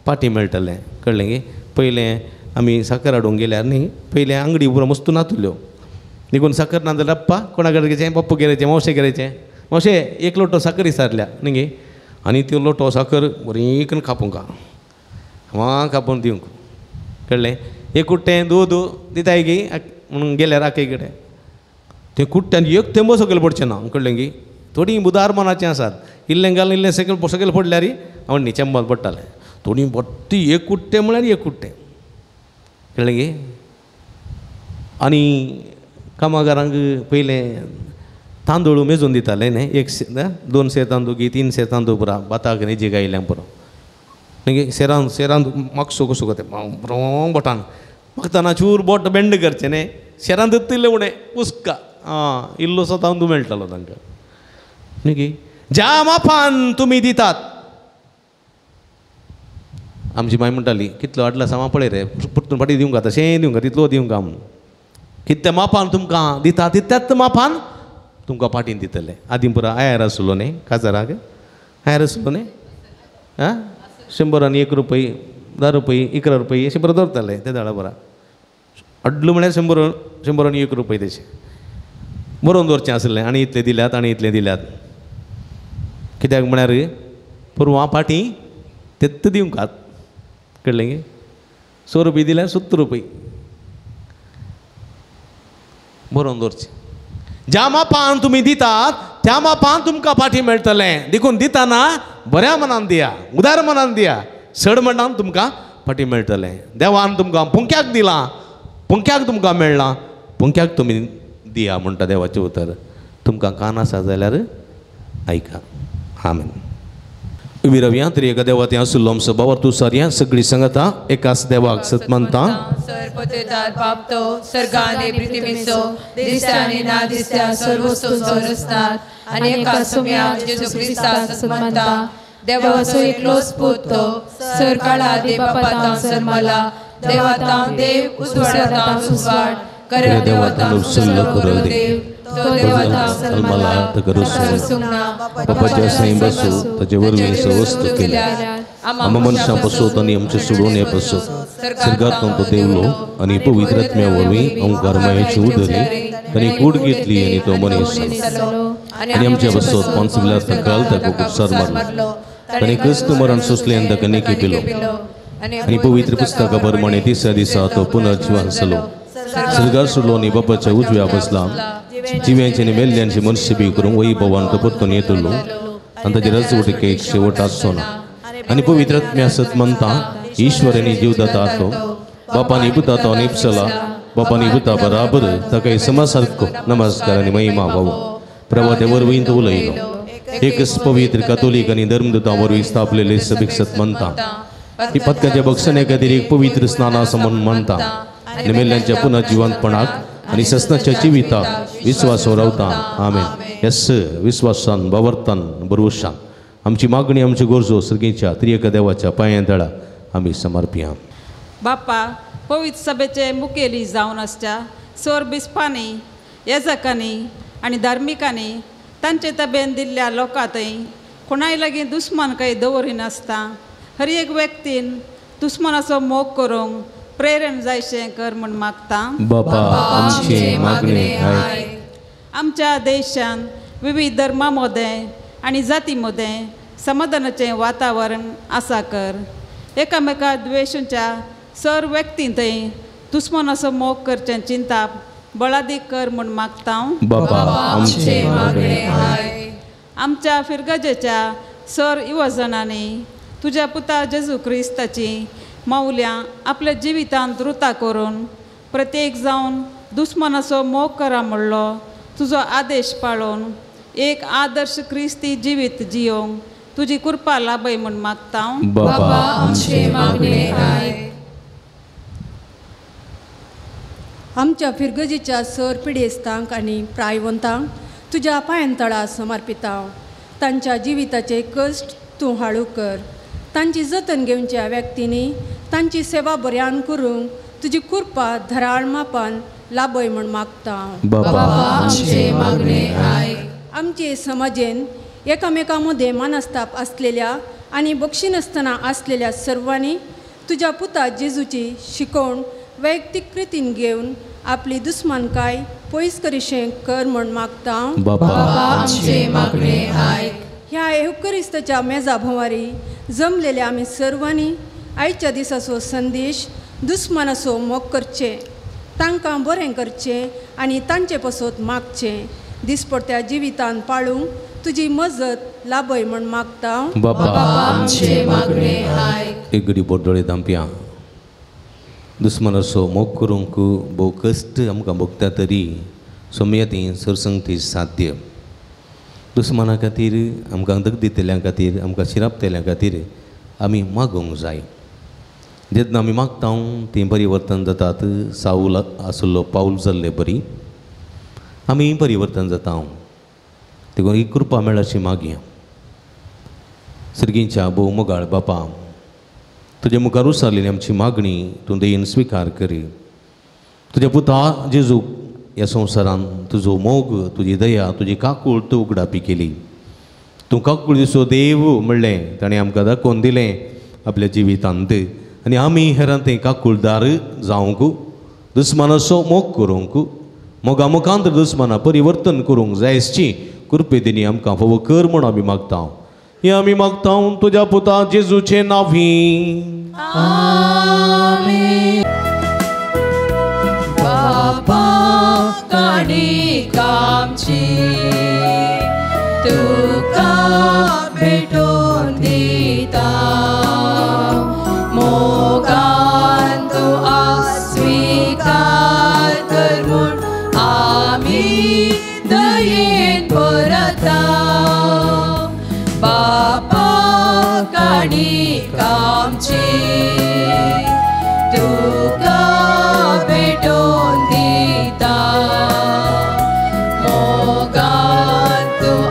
S2: पाटी मेळटलें. कळ्ळें गे? पयलें आमी साकर हाडूंक गेल्यार न्ही, पयलें आंगडी पुरो मस्तू नातल्यो, देखून साकर ना जाल्यार पप्पा कोणा कडेन घेचें, पप्पू गेल्याचें, मावशे गेल्याचें, मावशे एक लोटो साकर विचारल्या न्ही गे, आनी त्यो लोटो साकर बरी करून खापूंक हांव खापून दिवंक. कळ्ळें? एक कुट्टें दूद दिताय गी म्हणून गेल्यार आखे कडेन तें कुट्ट्यान एक थेंबो सकयल पडचें ना. कळ्ळें गी? थोडीं उदार मनाचीं आसात, इल्लें घालून इल्लें सकयल सकयल पडल्यार आवडनी चेंबल पडटालें. थोडीं बट्टी एक कुट्टें म्हळ्यार एक कुट्टें. कळ्ळें गे? आनी कामागारांक पयलें तांदूळ मेजून दिताले न्ही, एक 2 सेर तांदूळ की 3 सेर तांदूळ पुरा भाताक न्ही जी गायल्यां पुरो मागीर सेरान सेरान मागसो कसो तें बरो बोटान मागतना चूर बोट बेंड करचें न्ही, शेरान दत्तिल्लें उणें उस्का आं इल्लोसो तांदूळ मेळटालो तांकां न्ही की. ज्या मापान तुमी दितात, आमची माय म्हणटाली कितलो हाडला सामा पळय रे, परतून फाटीं दिवंक तशें दिवंक तितलो दिवंक म्हणून. कितल्या मापान तुमकां दिता तितल्याच मापान तुमकां फाटीन दितले. आदीं पुरा आयार आसलो न्ही, काजाराक आयार आसलो न्ही, आं 101 रुपये 10 रुपये 11 रुपये अशें बरें दवरताले ते दाळा बरा. अड्डलो म्हळ्यार 100 101 रुपये तशें बरोवन दवरचें आसलें. आनी इतले दिल्यात आनी इतले दिल्यात, कित्याक म्हळ्यार पुरवा फाटीं तेत्त दिवंकात. कळ्ळें गे? 100 रुपये दिल्यार 70 रुपये बरोवन दवरचें. ज्या मापान तुमी दितात त्या मापान तुमकां फाटीं मेळटलें. देखून दिताना बऱ्या मनान दिया, उदार मनान दिया, सड मनान तुमकां फाटीं मेळटलें. देवान तुमकां पुंक्याक दिलां, पुंक्याक तुमकां मेळ्ळां, पुंक्याक तुमी दिया म्हणटा देवाचें उतर. तुमकां कान आसा जाल्यार आयका. आमेन. उबी रावया. तरी एका देवा तें आसलो आमचो बाबर तूं सारया सगळी सांगता एकाच देवाक सत मानता.
S1: सरपतेदार बाप तो सर्गाने पृथ्वीचो दिसत्या आनी ना दिसत्या सर्व वस्तूंचो रचनार आनी एका सुम्या जेजू क्रिस्ताक सत मानता. देवाचो एकलोच पूत तो सरकाळा आदी बापातांव जल्मला, देवातांव देव उजवाडातांव उजवाड, खऱ्या देवातांव खरो देव, तो देवातांव जल्मला ताका रचूंक ना,
S2: बापाच्या सैं बसू ताचे वरवीं वस्तू केल्या, आमा मनशां पसोत आनी आमचे सोडून हे पसोत सर्गांतलो तो देवलो आनी पवित्र आत्म्या वरवीं ओंकार मायेची उदरी ताणी कूड घेतली आनी तो मनीस जालो आनी आमच्या बसोत पांचविल्या सकाळ ताका कुर्सार मारलो, ताणें क्रिस्त मरण सोंसलें आनी ताका नेकी पिलो आनी पवित्र पुस्तका प्रमाणे तिसऱ्या दिसा तो पुनर्जिवन जालो, सर्गार सोडलो आनी बापाच्या उजव्या बसला, जिव्यांचे आनी मेल्ल्यांची मनशिबी करूंक वैभवान तो परतून येतलो आनी ताचे रजवटिकेक शेवट आसचो ना. आनी पवित्र आत्म्या सत मानता, ईश्वर आनी जीवदाता तो बापानी पुता तो निपसला, बापानी पुता बराबर ताका समा सारको नमस्कार आनी महिमा व्हावो. प्रभाते वरवीं तो उलयलो. एकच पवित्र कातोलीक आनी धर्मदूता वरवीं स्थापलेले सभेक सत मानता. ही पदकाच्या बक्षण्या खातीर एक पवित्र स्नान आसा म्हणून मानता आनी मेल्ल्यांच्या पुनः जिवंतपणाक आनी ससनाच्या जिविताक विस्वास रावता. आमेन. यस विस्वासान बावर्तान बरवशान आमची मागणी आमची गरजो सर्गीच्या त्रिएका देवाच्या पांयां तळा आमी समर्पया.
S8: बाप्पा पवित्र सभेचे मुखेली जावन आसच्या सोर बिस्पांनी, येजकांनी आनी धार्मिकांनी तांचे तबेन दिल्ल्या लोकां थंय कोणाय लागीं दुस्मान काही दवरिनासता हर एक व्यक्तीन दुस्मनाचो मोग करूंक प्रेरण जायशें कर म्हूण मागता.
S2: बापा आमचे मागणे आयक.
S8: आमच्या देशान विविध धर्मा मदें आनी जाती मदें समाधानाचें वातावरण आसा कर. एकामेका द्वेशांच्या सर व्यक्तीं थंय दुस्मनाचो मोग करचें चिंताप बळादीक कर म्हूण मागता.
S2: बाबा आमचें
S1: मागणें आयक.
S8: आमच्या फिरगजेच्या सर युवजणांनी तुज्या पुता जेजू क्रिस्ताची मावल्यां आपल्या जिवितांत रुता करून प्रत्येक जावन दुस्मनाचो मोग करा म्हणलो तुजो आदेश पाळून एक आदर्श क्रिस्ती जिवीत जियोंक तुजी कृपा लाभय म्हूण मागता.
S2: बाबा
S1: आमचें मागणें आयक.
S9: आमच्या फिरगजेच्या सर पिडेस्तांक आनी प्रायवंतांक तुज्या पांयांतळा समर्पिता. तांच्या जिविताचे कश्ट तूं हाळू कर. तांची जतन घेवच्या व्यक्तींनी तांची सेवा बऱ्यान करूंक तुजी कृपा धराळ मापान लाभय म्हूण मागता.
S2: बाबा
S1: आमचें मागणें आयक.
S9: आमचे समाजेन एकामेकां मदें मानस्ताप आसलेल्या आनी बक्षिनासतना आसलेल्या सर्वांनी तुज्या पुता जेजूची शिकवण वैयक्तीक कृतीन घेवन आपली दुस्मानकाय पयस करिशें कर म्हूण मागता.
S2: बाबा
S1: आमचें मागणें आयक.
S9: ह्या येवकरिस्ताच्या मेजा भोंवारी जमलेल्या आमी सर्वांनी आयच्या दिसाचो संदेश दुस्मानाचो मोग करचें, तांकां बरें करचें आनी तांचे पसत मागचें दिसपडत्या जिवितान पाळूंक तुजी मजत लाभय म्हूण मागता.
S2: बाबा
S1: आमचें मागणें आयक.
S2: एक घडी बोडोळे दामप्या दुस्मनाचो मोग करूंक भोव कश्ट आमकां भोगता तरी सोमया ती सरसंगती साध्य. दुस्मना खातीर आमकां दग दितल्या खातीर आमकां शिरापतल्या खातीर आमी मागूंक जाय. जेन्ना आमी मागता तीं परिवर्तन जातात. सावूल आसलो पावल जाल्ले बरी आमी परिवर्तन जाता. देखून ही कृपा मेळशी मागया. सर्गींच्या भोव मोगाळ बापा, तुज्या मुखार उसारलेली आमची मागणी तूं दयेन स्विकार करी. तुज्या पुता जेजूक ह्या संवसारान तुजो मोग, तुजी दया, तुजी काकूळ तूं उगडापी केली. तूं काकूळ दिसो देव म्हणलें ताणें आमकां दाखोवन दिलें आपल्या जिवितांत आनी आमी हेरां तें काकूळदार जावंक, दुस्मानाचो मोग करूंक, मोगा मुखांत दुस्माना परिवर्तन करूंक जायची कृपे दिनी आमकां फावो कर म्हूण आमी मागता. हें आमी मागता तुज्या पुता जेजूचें नांवी.
S1: आमेन. बाबा काणीक आमची तुका भेटोवन दिता, मोगान तूं स्विकार कर म्हूण आमी दयेन परता. बाबा काणीक आमची तुका भेटोवन दिता, मोगान तूं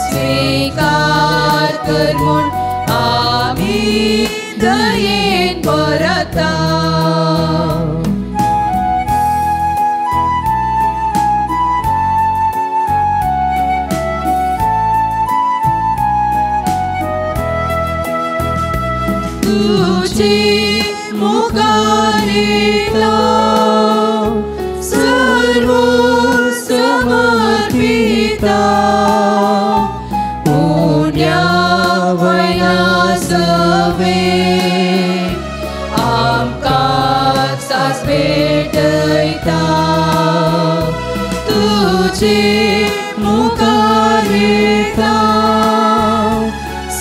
S1: स्विकार कर म्हूण आमी दयेन परता. तुझे मुखारिता सर्व समर्पिता, पुण्या वयना सवे आमकां सास भेटयता. तुझे मुखारिता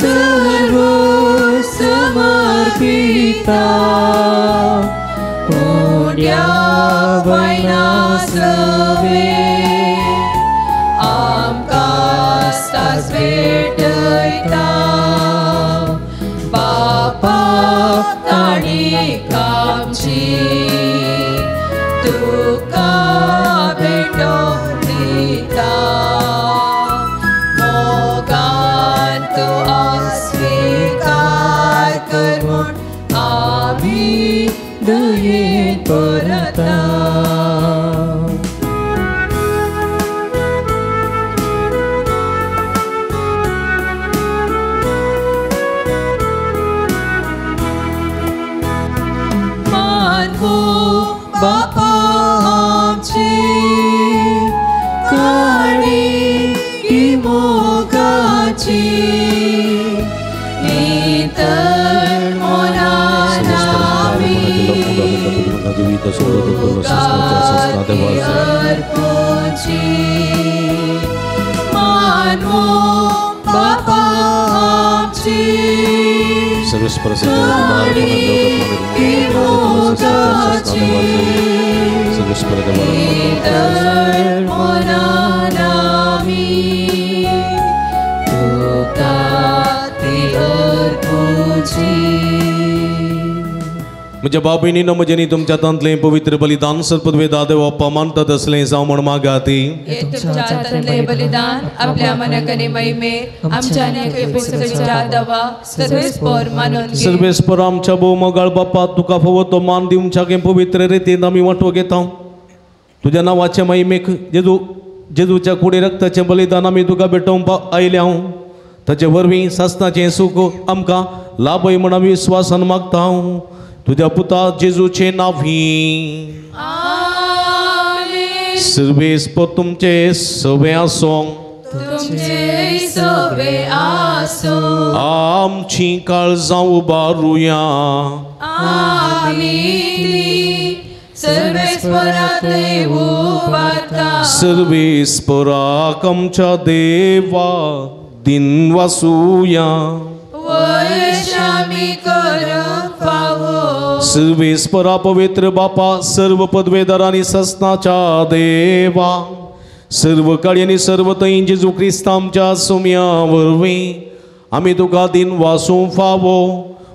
S1: सर्व समर्पिता, पुण्या वयना सवे आमकां सास भेटयता. बापा काणीक आमची तुका भेटोवन दिता, मोगान तूं स्विकार कर म्हूण आमी दयेन परता. मानवो बापा आमची काणीक मोगाची नितळ मनान आमी
S2: जिवीत म्हज्या बाबीनी म्हजेनी तुमच्या तांतलें पवित्र बलिदान सर्पद्वेदा देव मानतात असलें जावं म्हण मागाती.
S1: बलिदान आपल्या मनाकनी महिमे आमच्या
S2: सर्वेस्पर आमच्या भोव मोगाळ बापा तुका फावो तो मान दिवच्या पवित्र रितीन आमी वांटो घेता. तुज्या नांवाचे महिमेक जेजू जेजूच्या कुडी रक्ताचें बलिदान आमी तुका भेटोवंक आयल्या. ताचे वरवीं सासणाचें सूख आमकां लाभय म्हण आमी विस्वासान मागता. तुझ्या पुता जेजूचे नावी सर्वेस्पर तुमचे सवे आसों आमची काळजां उबारुया. सर्वेस्पराक आमच्या देवा दिन वासुया. सर्वेस्परा पवित्र बापा सर्व पदवेदार आनी ससनाच्या देवा सर्व काळी आनी सर्व थंय जेजू क्रिस्त आमच्या सुम्या वरवीं आमी तुका दिन वासूं फावो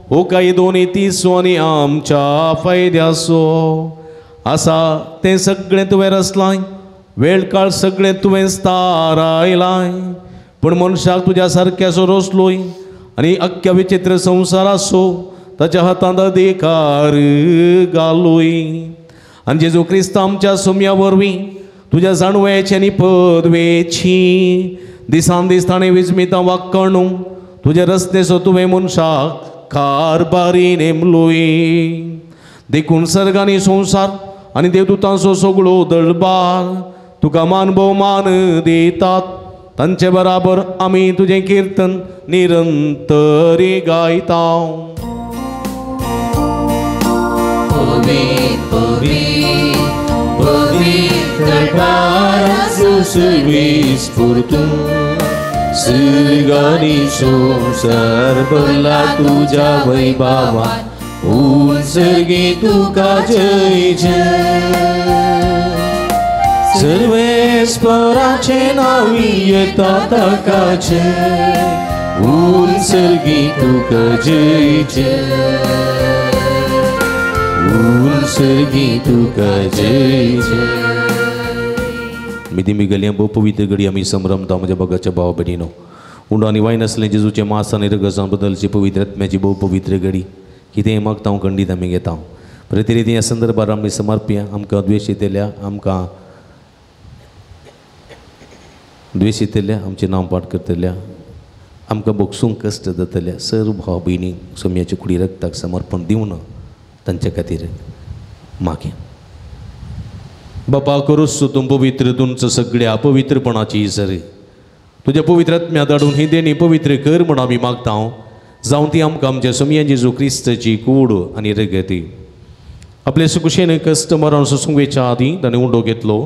S2: हो काय दोनी तिसो आनी आमच्या फायद्याचो आसा तें सगळें तुवें रचलां वेळ काळ सगळें तुवें थारायलां पूण मनशाक तुज्या सारक्याचो रचलोय आनी अख्ख्या विचित्र संवसाराचो ताच्या हातांत अधिकार घालूय. आनी जेजू क्रिस्त आमच्या सुम्या वरवीं तुज्या जाणवयाची आनी पदवेची दिसान दीस ताणें विजमितां वाक्कणू तुज्या रस्तेचो तुवें मनशाक कारभारी नेमलोय. देखून सर्ग आनी संवसार आनी देवदूतांचो सगळो दळबार तुका मान भोवमान दितात. तांचे बराबर आमी तुजें किर्तन निरंतरी गायता.
S4: सर्वेस्पर तूं सर्गानी संवसार भरला तुज्या वैभवान उत्सर्गी तुका जय जय. सर्वेस्पराचे नांवी येता ताका जय उत्सर्गी तुका जय जय उत्सर्गी तुका जय जय.
S2: मिदी मिगलियां भोव पवित्र घडी आमी संभ्रमता म्हज्या भगाच्या भाव भयणीनो. उंडो आनी वायन आसलें जेजूचें मास आनी रगसां बदलची पवित्र आत्म्याची भोव पवित्र घडी कितेंय मागता हांव खंडीत आमी घेता. प्रतिनिधी ह्या संदर्भार आमी समर्पया. आमकां द्वेशितल्या आमकां द्वेशितल्या आमचें नांव पाठ करतल्या आमकां बोगसूंक कश्ट जातल्या सर्व भाव भयणी सोम्याचे कुडी रक्ताक समर्पण दिवन तांचे खातीर मागया. बापा करूस तूं पवित्र तुमचो सगळ्या पवित्रपणाची सर तुज्या पवित्र आत्म्या धाडून ही देणी पवित्र कर म्हण आमी मागता. जावं ती आमकां आमच्या सोमया जेजू क्रिस्ताची कूड आनी रगती. आपले सुकुशेन कश्ट मरण सोसूंक आदीं ताणें उंडो घेतलो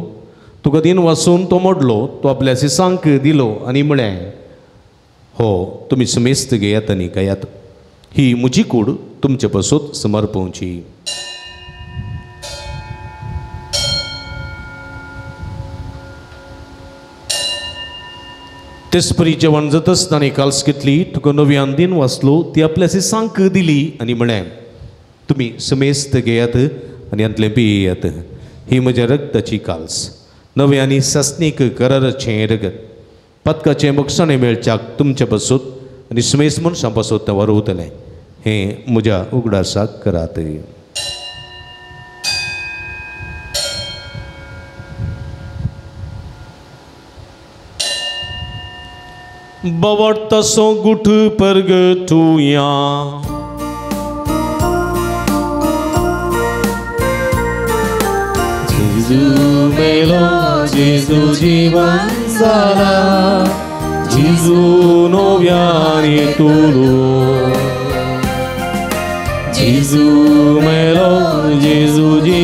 S2: तुका दिन वासून तो मोडलो तो आपल्या सिसांक दिलो आनी म्हळें हो तुमी समेस्त घेयात आनी खायात ही म्हजी कूड तुमचे पासत समर्पवची. तेचपरी जेवण जातच ताणें काल्स घेतली तुका नव्यान दिन वाचलो ती आपल्या सिसांक दिली आनी म्हळें तुमी समेस्त घेयात आनी हांतलें पियेयात ही म्हज्या रक्ताची काल्स नवें आनी सासणीक कराराचें रगत पदकाचें बक्षाणें मेळच्याक तुमचे पासत आनी समेस्त मनशां पासत तें वरवतलें हें म्हज्या उगडासाक करात. बवटसो गुठ परगटुया
S4: जेजू मेलो जेजू जीवन जाला जेजू नव्याने तुलो जेजू मेलो जेजू जीवन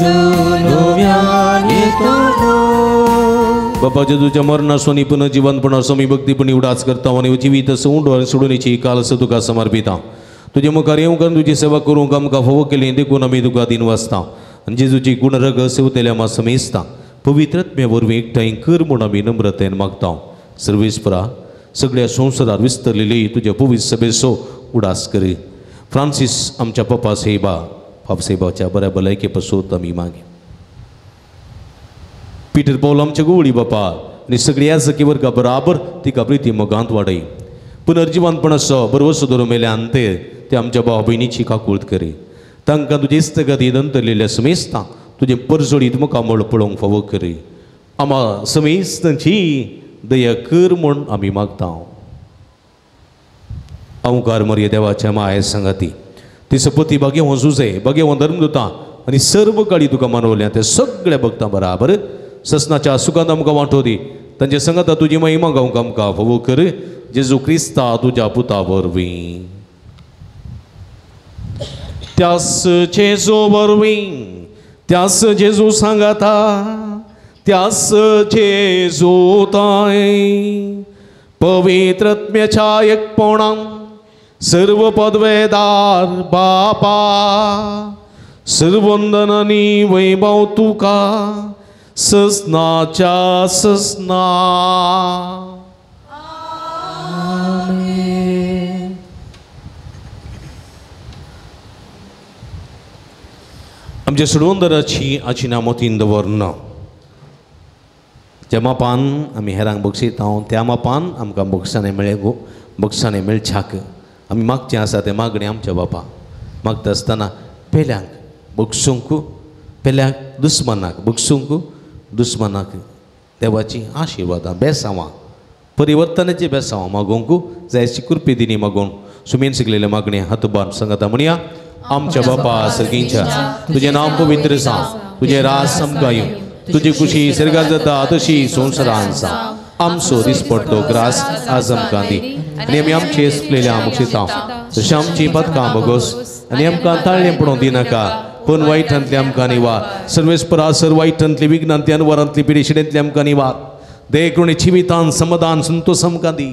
S4: जेजू नव्यान येतलो.
S2: बापा जेजूच्या मरणासोनी पुनर्जिवंतपणासो आमी भक्तीपणी उडास करता आनी जिवीत उंडो आनी सोडून कालस तुका समर्पिता. तुजे मुखार येवंक आनी तुजी सेवा करूंक आमकां फावो केली देखून आमी तुका दिन वाचता आनी जेजूची गुणरग सेवतेल्या आमा समेजता. पवित्रत्म्या वरवीं एकठांय कर म्हूण आमी नम्रतेन मागता. सर्वेस्परा सगळ्या संवसारार विस्तरलेली तुज्या पवित्र सभेचो उडास करी. फ्रांसीस आमच्या पप्पा सेबा पाप सेबाच्या बऱ्या भलायके पसून आमी मागे. पीटर पौल आमच्या गोवळी बापा आनी सगळ्या सखी वर्गा बराबर तिका प्रिती मोगांत वाडय. पुनर्जिवंतपणाचो बरवसो धरून मेल्या अंते ते आमच्या भाव भयणीची काकूळत करी. तांकां तुजे इस्तगती दंतरलेल्या समेस्तां तुजें परजोडीत मुखामळ पळोवंक फावो करी. आमा समेस्तांची दया कर म्हूण आमी मागता. अंकार मरिये देवाच्या माये सांगाती ती सपती भाग्यवंत सुसे भाग्यवंत धर्मदुता आनी सर्व काळी तुका मानवल्या ते सगळ्या भक्तां बराबर ससनाच्या सुखांत आमकां वांटो दी. तांचे संगाता तुजी महिमा गावंक आमकां फावो कर. जेजू क्रिस्ता तुज्या पुता वरवीं. त्यास जेजू वरवीं त्यास जेजू सांगाता त्यास जेजू ताय पवित्रत्म्याच्या एकपणान सर्व पदवेदार बापा सर्वंदन आनी वैभव तुका ससनाच्या ससना. आमच्या सोडवंदराची आची नामतीन दवरना. ज्या मापान आमी हेरांक बक्षिता त्या मापान आमकां बक्षाणें मेळ्ळें गो बक्षाणें मेळच्याक आमी मागचें आसा तें मागणें आमच्या बापा मागता आसतना पेल्यांक बक्षूंक पेल्यांक दुस्मनाक बक्षूंक दुस्मनाक देवाची आशिर्वादां बेसांवां परिवर्तनाचें बेसांवां मागोवंक जायची कृपे दिनी मागोवन सुमेन शिकलेलें मागणें हातबान सांगता म्हणया. आमच्या बापा सर्गींच्या तुजें नांव पवित्र जावं, तुजें राज आमकां येवं, तुजी खुशी सर्गात जाता तशी संवसारांत जावं. आमचो दिसपडटो ग्रास आज आमकां दी आनी आमी आमचे सुकलेल्या मुक्षिता तशें आमची पदकां भोगोस आनी आमकां ताळ्ळें पडोवंक दिनाका पूण वायटांतली आमकां निवार. सर्वेस्परा सर वायटांतली विघ्नांतली अनवरांतली पिडेशिडेंतली आमकां निवार. देखून जिवितान समाधान संतोष आमकां दी.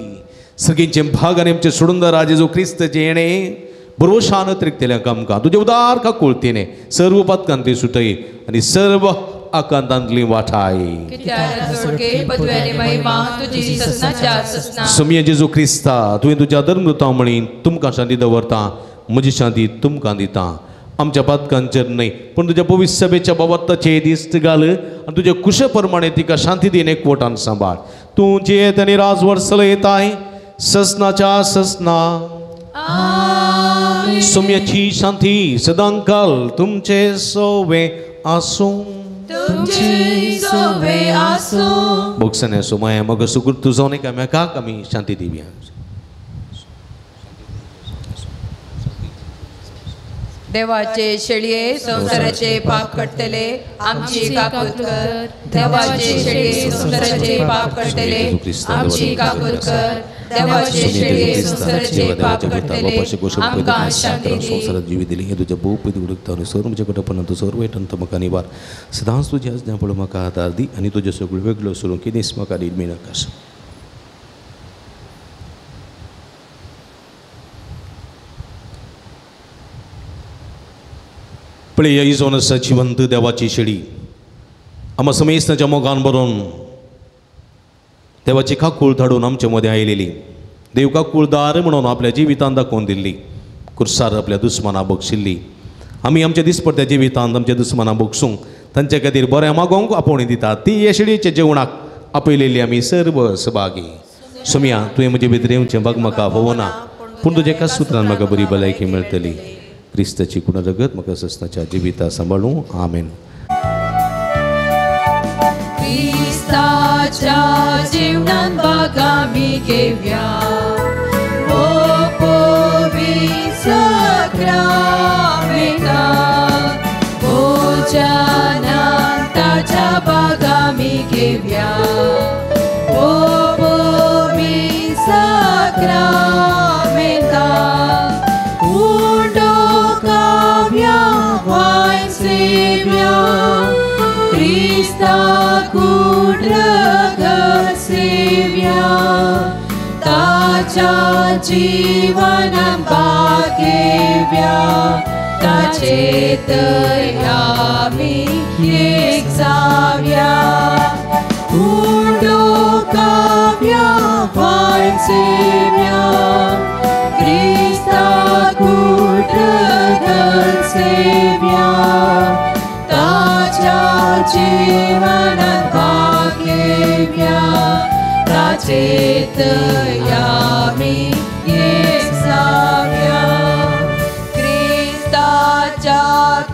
S2: सर्गींचे भाग आनी आमचे सोडून जेजू क्रिस्तचें येणें भरोशान त्रिकतेल्या आमकां तुजे उदार काकुळतेने सर्व पदकांतली सुटय आनी सर्व आकांतांतली वाठाय. समिया जेजू क्रिस्ता तुवें तुज्या धर्मदुता म्हणी तुमकां शांती दवरता म्हजी शांती तुमकां दिता. आमच्या पातकांचेर न्हय पूण तुज्या पवित्र सभेच्या बाबताचे दिस्त घाल आनी तुज्या कुशे प्रमाणे तिका शांती दीन एकवटान सांबाळ. तूं जियेत आनी राजवट चलयताय ससनाच्या ससना. सोम्याची शांती सदांकाल तुमचे सोवे आसूं. भोगसणे सोमाया मग सुकृत तुजो एकामेकाक आमी शांती दिवया.
S1: देवाचे शेळये संवसाराचे पाप काडटले आमची काकूत कर. देवाचे शेळये संवसाराचे पाप काडटले आमची काकूत कर. देवाचे शेळये संवसाराचे पाप काडटले आमकां शांती दी.
S2: संवसारात जिवी दिली हे तुज्या भोव पयलीं उडकता आनी सर्व म्हज्या कटपणान तूं सर्व वायटांत म्हाका निवार. सदांच तुजी आज्ञा पळोवंक म्हाका आदार दी आनी तुज्यो सगळ्यो वेगळ्यो सोडून कितेंच म्हाका निर्मी नाका. पळय ही जावन आसा जिवंत देवाची शेळी आमा समेस्ताच्या मोगान बरोवन देवाची काकूळ धाडून आमचे मदें आयलेली. देव काकूळदार म्हणून आपल्या जिवितांत दाखोवन दिल्ली कुर्सार आपल्या दुस्माना बक्षिल्ली. आमी आमच्या दिसपडत्या जिवितांत आमच्या दुस्माना बक्षूंक तांचे खातीर बरें मागोवंक आपोवणी दितात ती ह्या शेळयेच्या जेवणाक आपयलेली आमी सर्व सहभागी. सोम्या तुवें म्हजे भितर येवचें बाग म्हाका फावना पूण तुज्या एकाच सुत्रान म्हाका बरी भलायकी मेळटली. क्रिस्ताची गुण रगत म्हाका ससनाच्या जिविता सांबाळूं. आमेन.
S1: क्रिस्ताच्या जीवनान बाग आमी घेवया ओ पवित्र साक्रामेंताक भोजनान ताच्या बाग आमी घेवया ओ पवित्र साक्रामेंताक उंडो काव्या वायन सेव्या क्रिस्ता कूड रगत सेव्या ताच्या जीवनान भागेव्या ताचे तय आमी एक जाव्या उंडो काव्या वायन सेव्या क्रिस्ता कूड रगत सेव्या ताच्या जीवनान भागेव्या ताचे तय आमी एक जाव्या क्रिस्ताच्या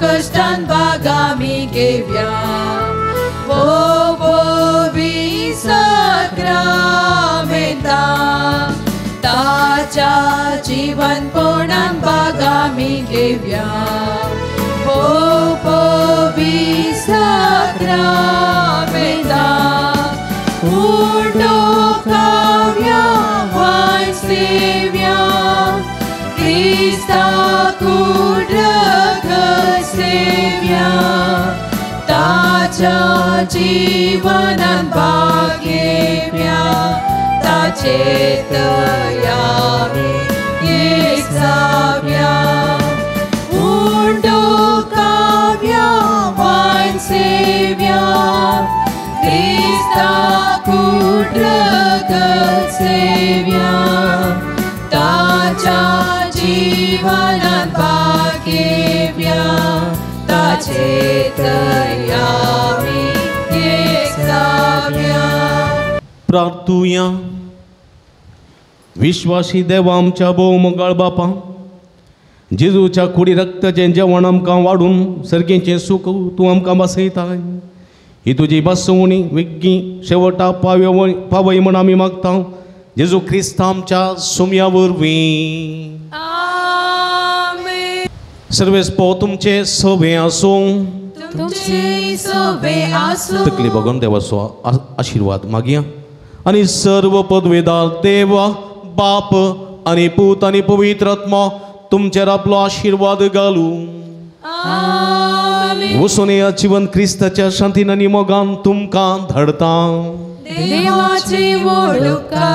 S1: कश्टान भाग आमी घेव्या बोबी सक्रामेंता ताच्या जीवनपणान भाग आमी घेव्या बोबी सक्रामेंता उंडो काव्या वायन सेव्या क्रिस्ता कूड रगत सेव्या ताच्या जीवनान भागेव्या ताचे तय आमी एक जाव्या उंडो काव्या वायन सेव्या क्रिस्ता कूड रगत सेव्या ताच्या जीवनान भागेव्या ताचे तय आमी एक जाव्या.
S2: प्रार्थुया. विश्वासी देवा आमच्या भोव मोगाळ बापा, जेजूच्या कुडी रक्ताचें जेवण आमकां वाडून सर्गेचें सूख तूं आमकां बसयताय. ही तुजी बसवणी वेगीं शेवटा पावय म्हण आमी मागता जेजू क्रिस्त आमच्या सुम्या वरवीं.
S1: आमेन.
S2: सर्वेस्पो तुमचे सवे आसूं.
S1: तुमचे सवे आसूं.
S2: तकली बघून देवाचो आशिर्वाद मागया आनी सर्व पदवेदार देवा बाप आनी पूत आनी पवित्र आत्मा तुमचेर आपलो आशिर्वाद घालूं. वचून ह्या जिवन क्रिस्ताच्या शांतीन आनी मोगान तुमकां धाडता.
S1: देवाची वळखा.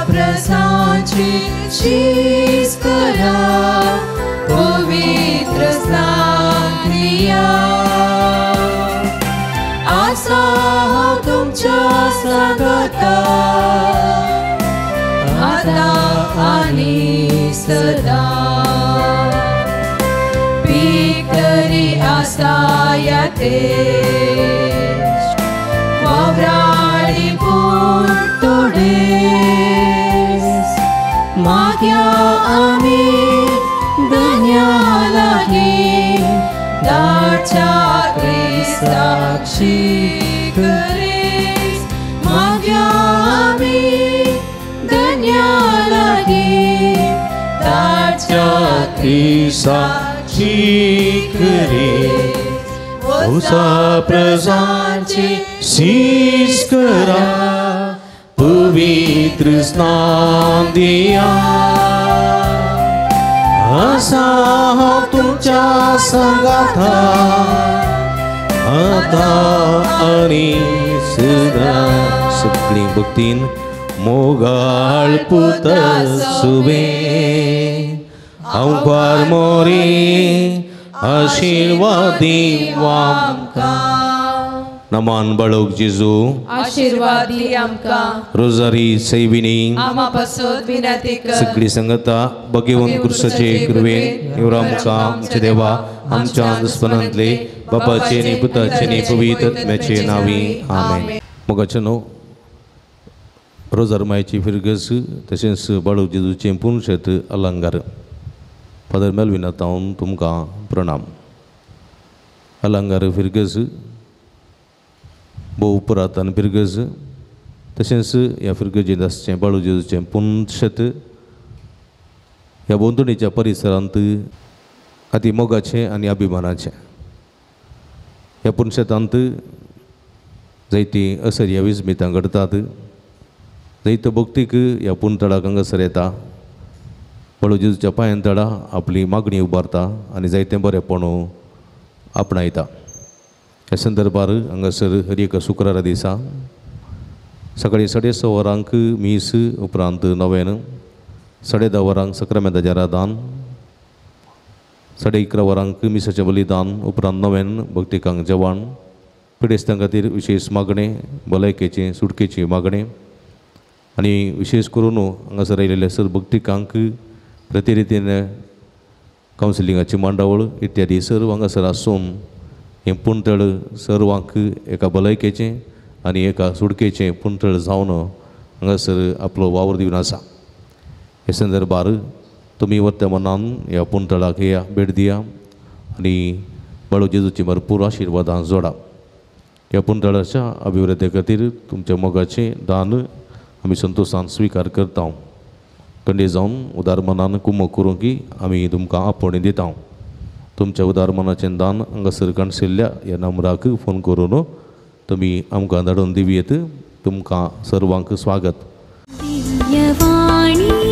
S1: प्रसाची शीस करा पवित्र स्नान क्रिया आसा हांव तुमच्या सांगाता आतां आनी सदां. पीक तरी आसा या तेज वावराडी पूण थोडे माग्या आमी धन्या लागीं दाच्या क्रिस्ताक शिकरेस. माग्या आमी धन्या लागीं दाच्या
S2: क्रिस्ताक शिकरेस. ओसा प्रजांची शीस करा पवित्र स्नान दिया आसा हांव तुमच्या सांगाता आतां आनी सदां. सगळीं भक्तीन मोगाळ पुता सुवे हांव फार मोरी आशिर्वादी आमकां. नमान बाळोक जेजू
S1: आशिर्वादी आमकां.
S2: रोजारी सैविनी
S1: आमा पासून विनंती कर.
S2: सगळी संगता बगेवन क्रुसाचे कृपेन निवरा आमकां आमच्या देवा आमच्या दुस्मनांतले बापाचे नी पुताचे नी पवित्र आत्म्याचे नांवी. आमेन. मोगाचे न्हू रोजार मायची फिरगस तशेंच बाळोक जेजूचें पुनशेत अलंकार फादर मेलविना तावन तुमकां प्रणाम. अलंकार फिरगस भोव पुरातन फिरगज तशेंच ह्या फिरगजेंत आसचें बाळू जेजूचें पुनशेत ह्या भोंवतणीच्या परिसरांत अती मोगाचें आनी अभिमानाचें. ह्या पुनशेतांत जायतीं असर्या विस्मितां घडतात. जैत भक्तीक ह्या पुंतळाक हांगासर येता, बाळू जेजूच्या पांयां तळा आपली मागणी उबारता आनी जायतें बरेंपण आपणायता. ह्या संदर्भार हांगासर हर एका शुक्रारा दिसा सकाळीं 6:30 वरांक मीस, उपरांत नवेन, 10:30 वरांक सक्रामेंताचें आराधन, 11:30 वरांक मिसाचें बलिदान, उपरांत नवेन भक्तिकांक जेवण, पिडेस्तां खातीर विशेश मागणें, भलायकेचें सुटकेची मागणें आनी विशेश करून हांगासर आयिल्ले सर भक्तिकांक प्रतिरितीन कावन्सिलिंगाची मांडावळ इत्यादी सर्व हांगासर आसून हें पुंतळ सर्वांक एका भलायकेचें आनी एका सुटकेचें पुंतळ जावन हांगासर आपलो वावर दिवन आसा. हे संदर्भार तुमी वत्या मनान ह्या पुंतळाक या भेट दिया आनी बाळू जेजूची भरपूर आशिर्वादां जोडा. ह्या पुंतळाच्या अभिवृद्धी खातीर तुमच्या मोगाचें दान आमी संतोशान स्विकार करता. कंडे जावन उदार मनान कुमक करूंक की आमी तुमकां आपोवणें दिता. तुमच्या उदार मनाचें दान हांगासर काणशिल्ल्या ह्या नंबराक फोन करून तुमी आमकां धाडून दिवयेत. तुमकां सर्वांक स्वागत.
S6: दिव्यवाणी.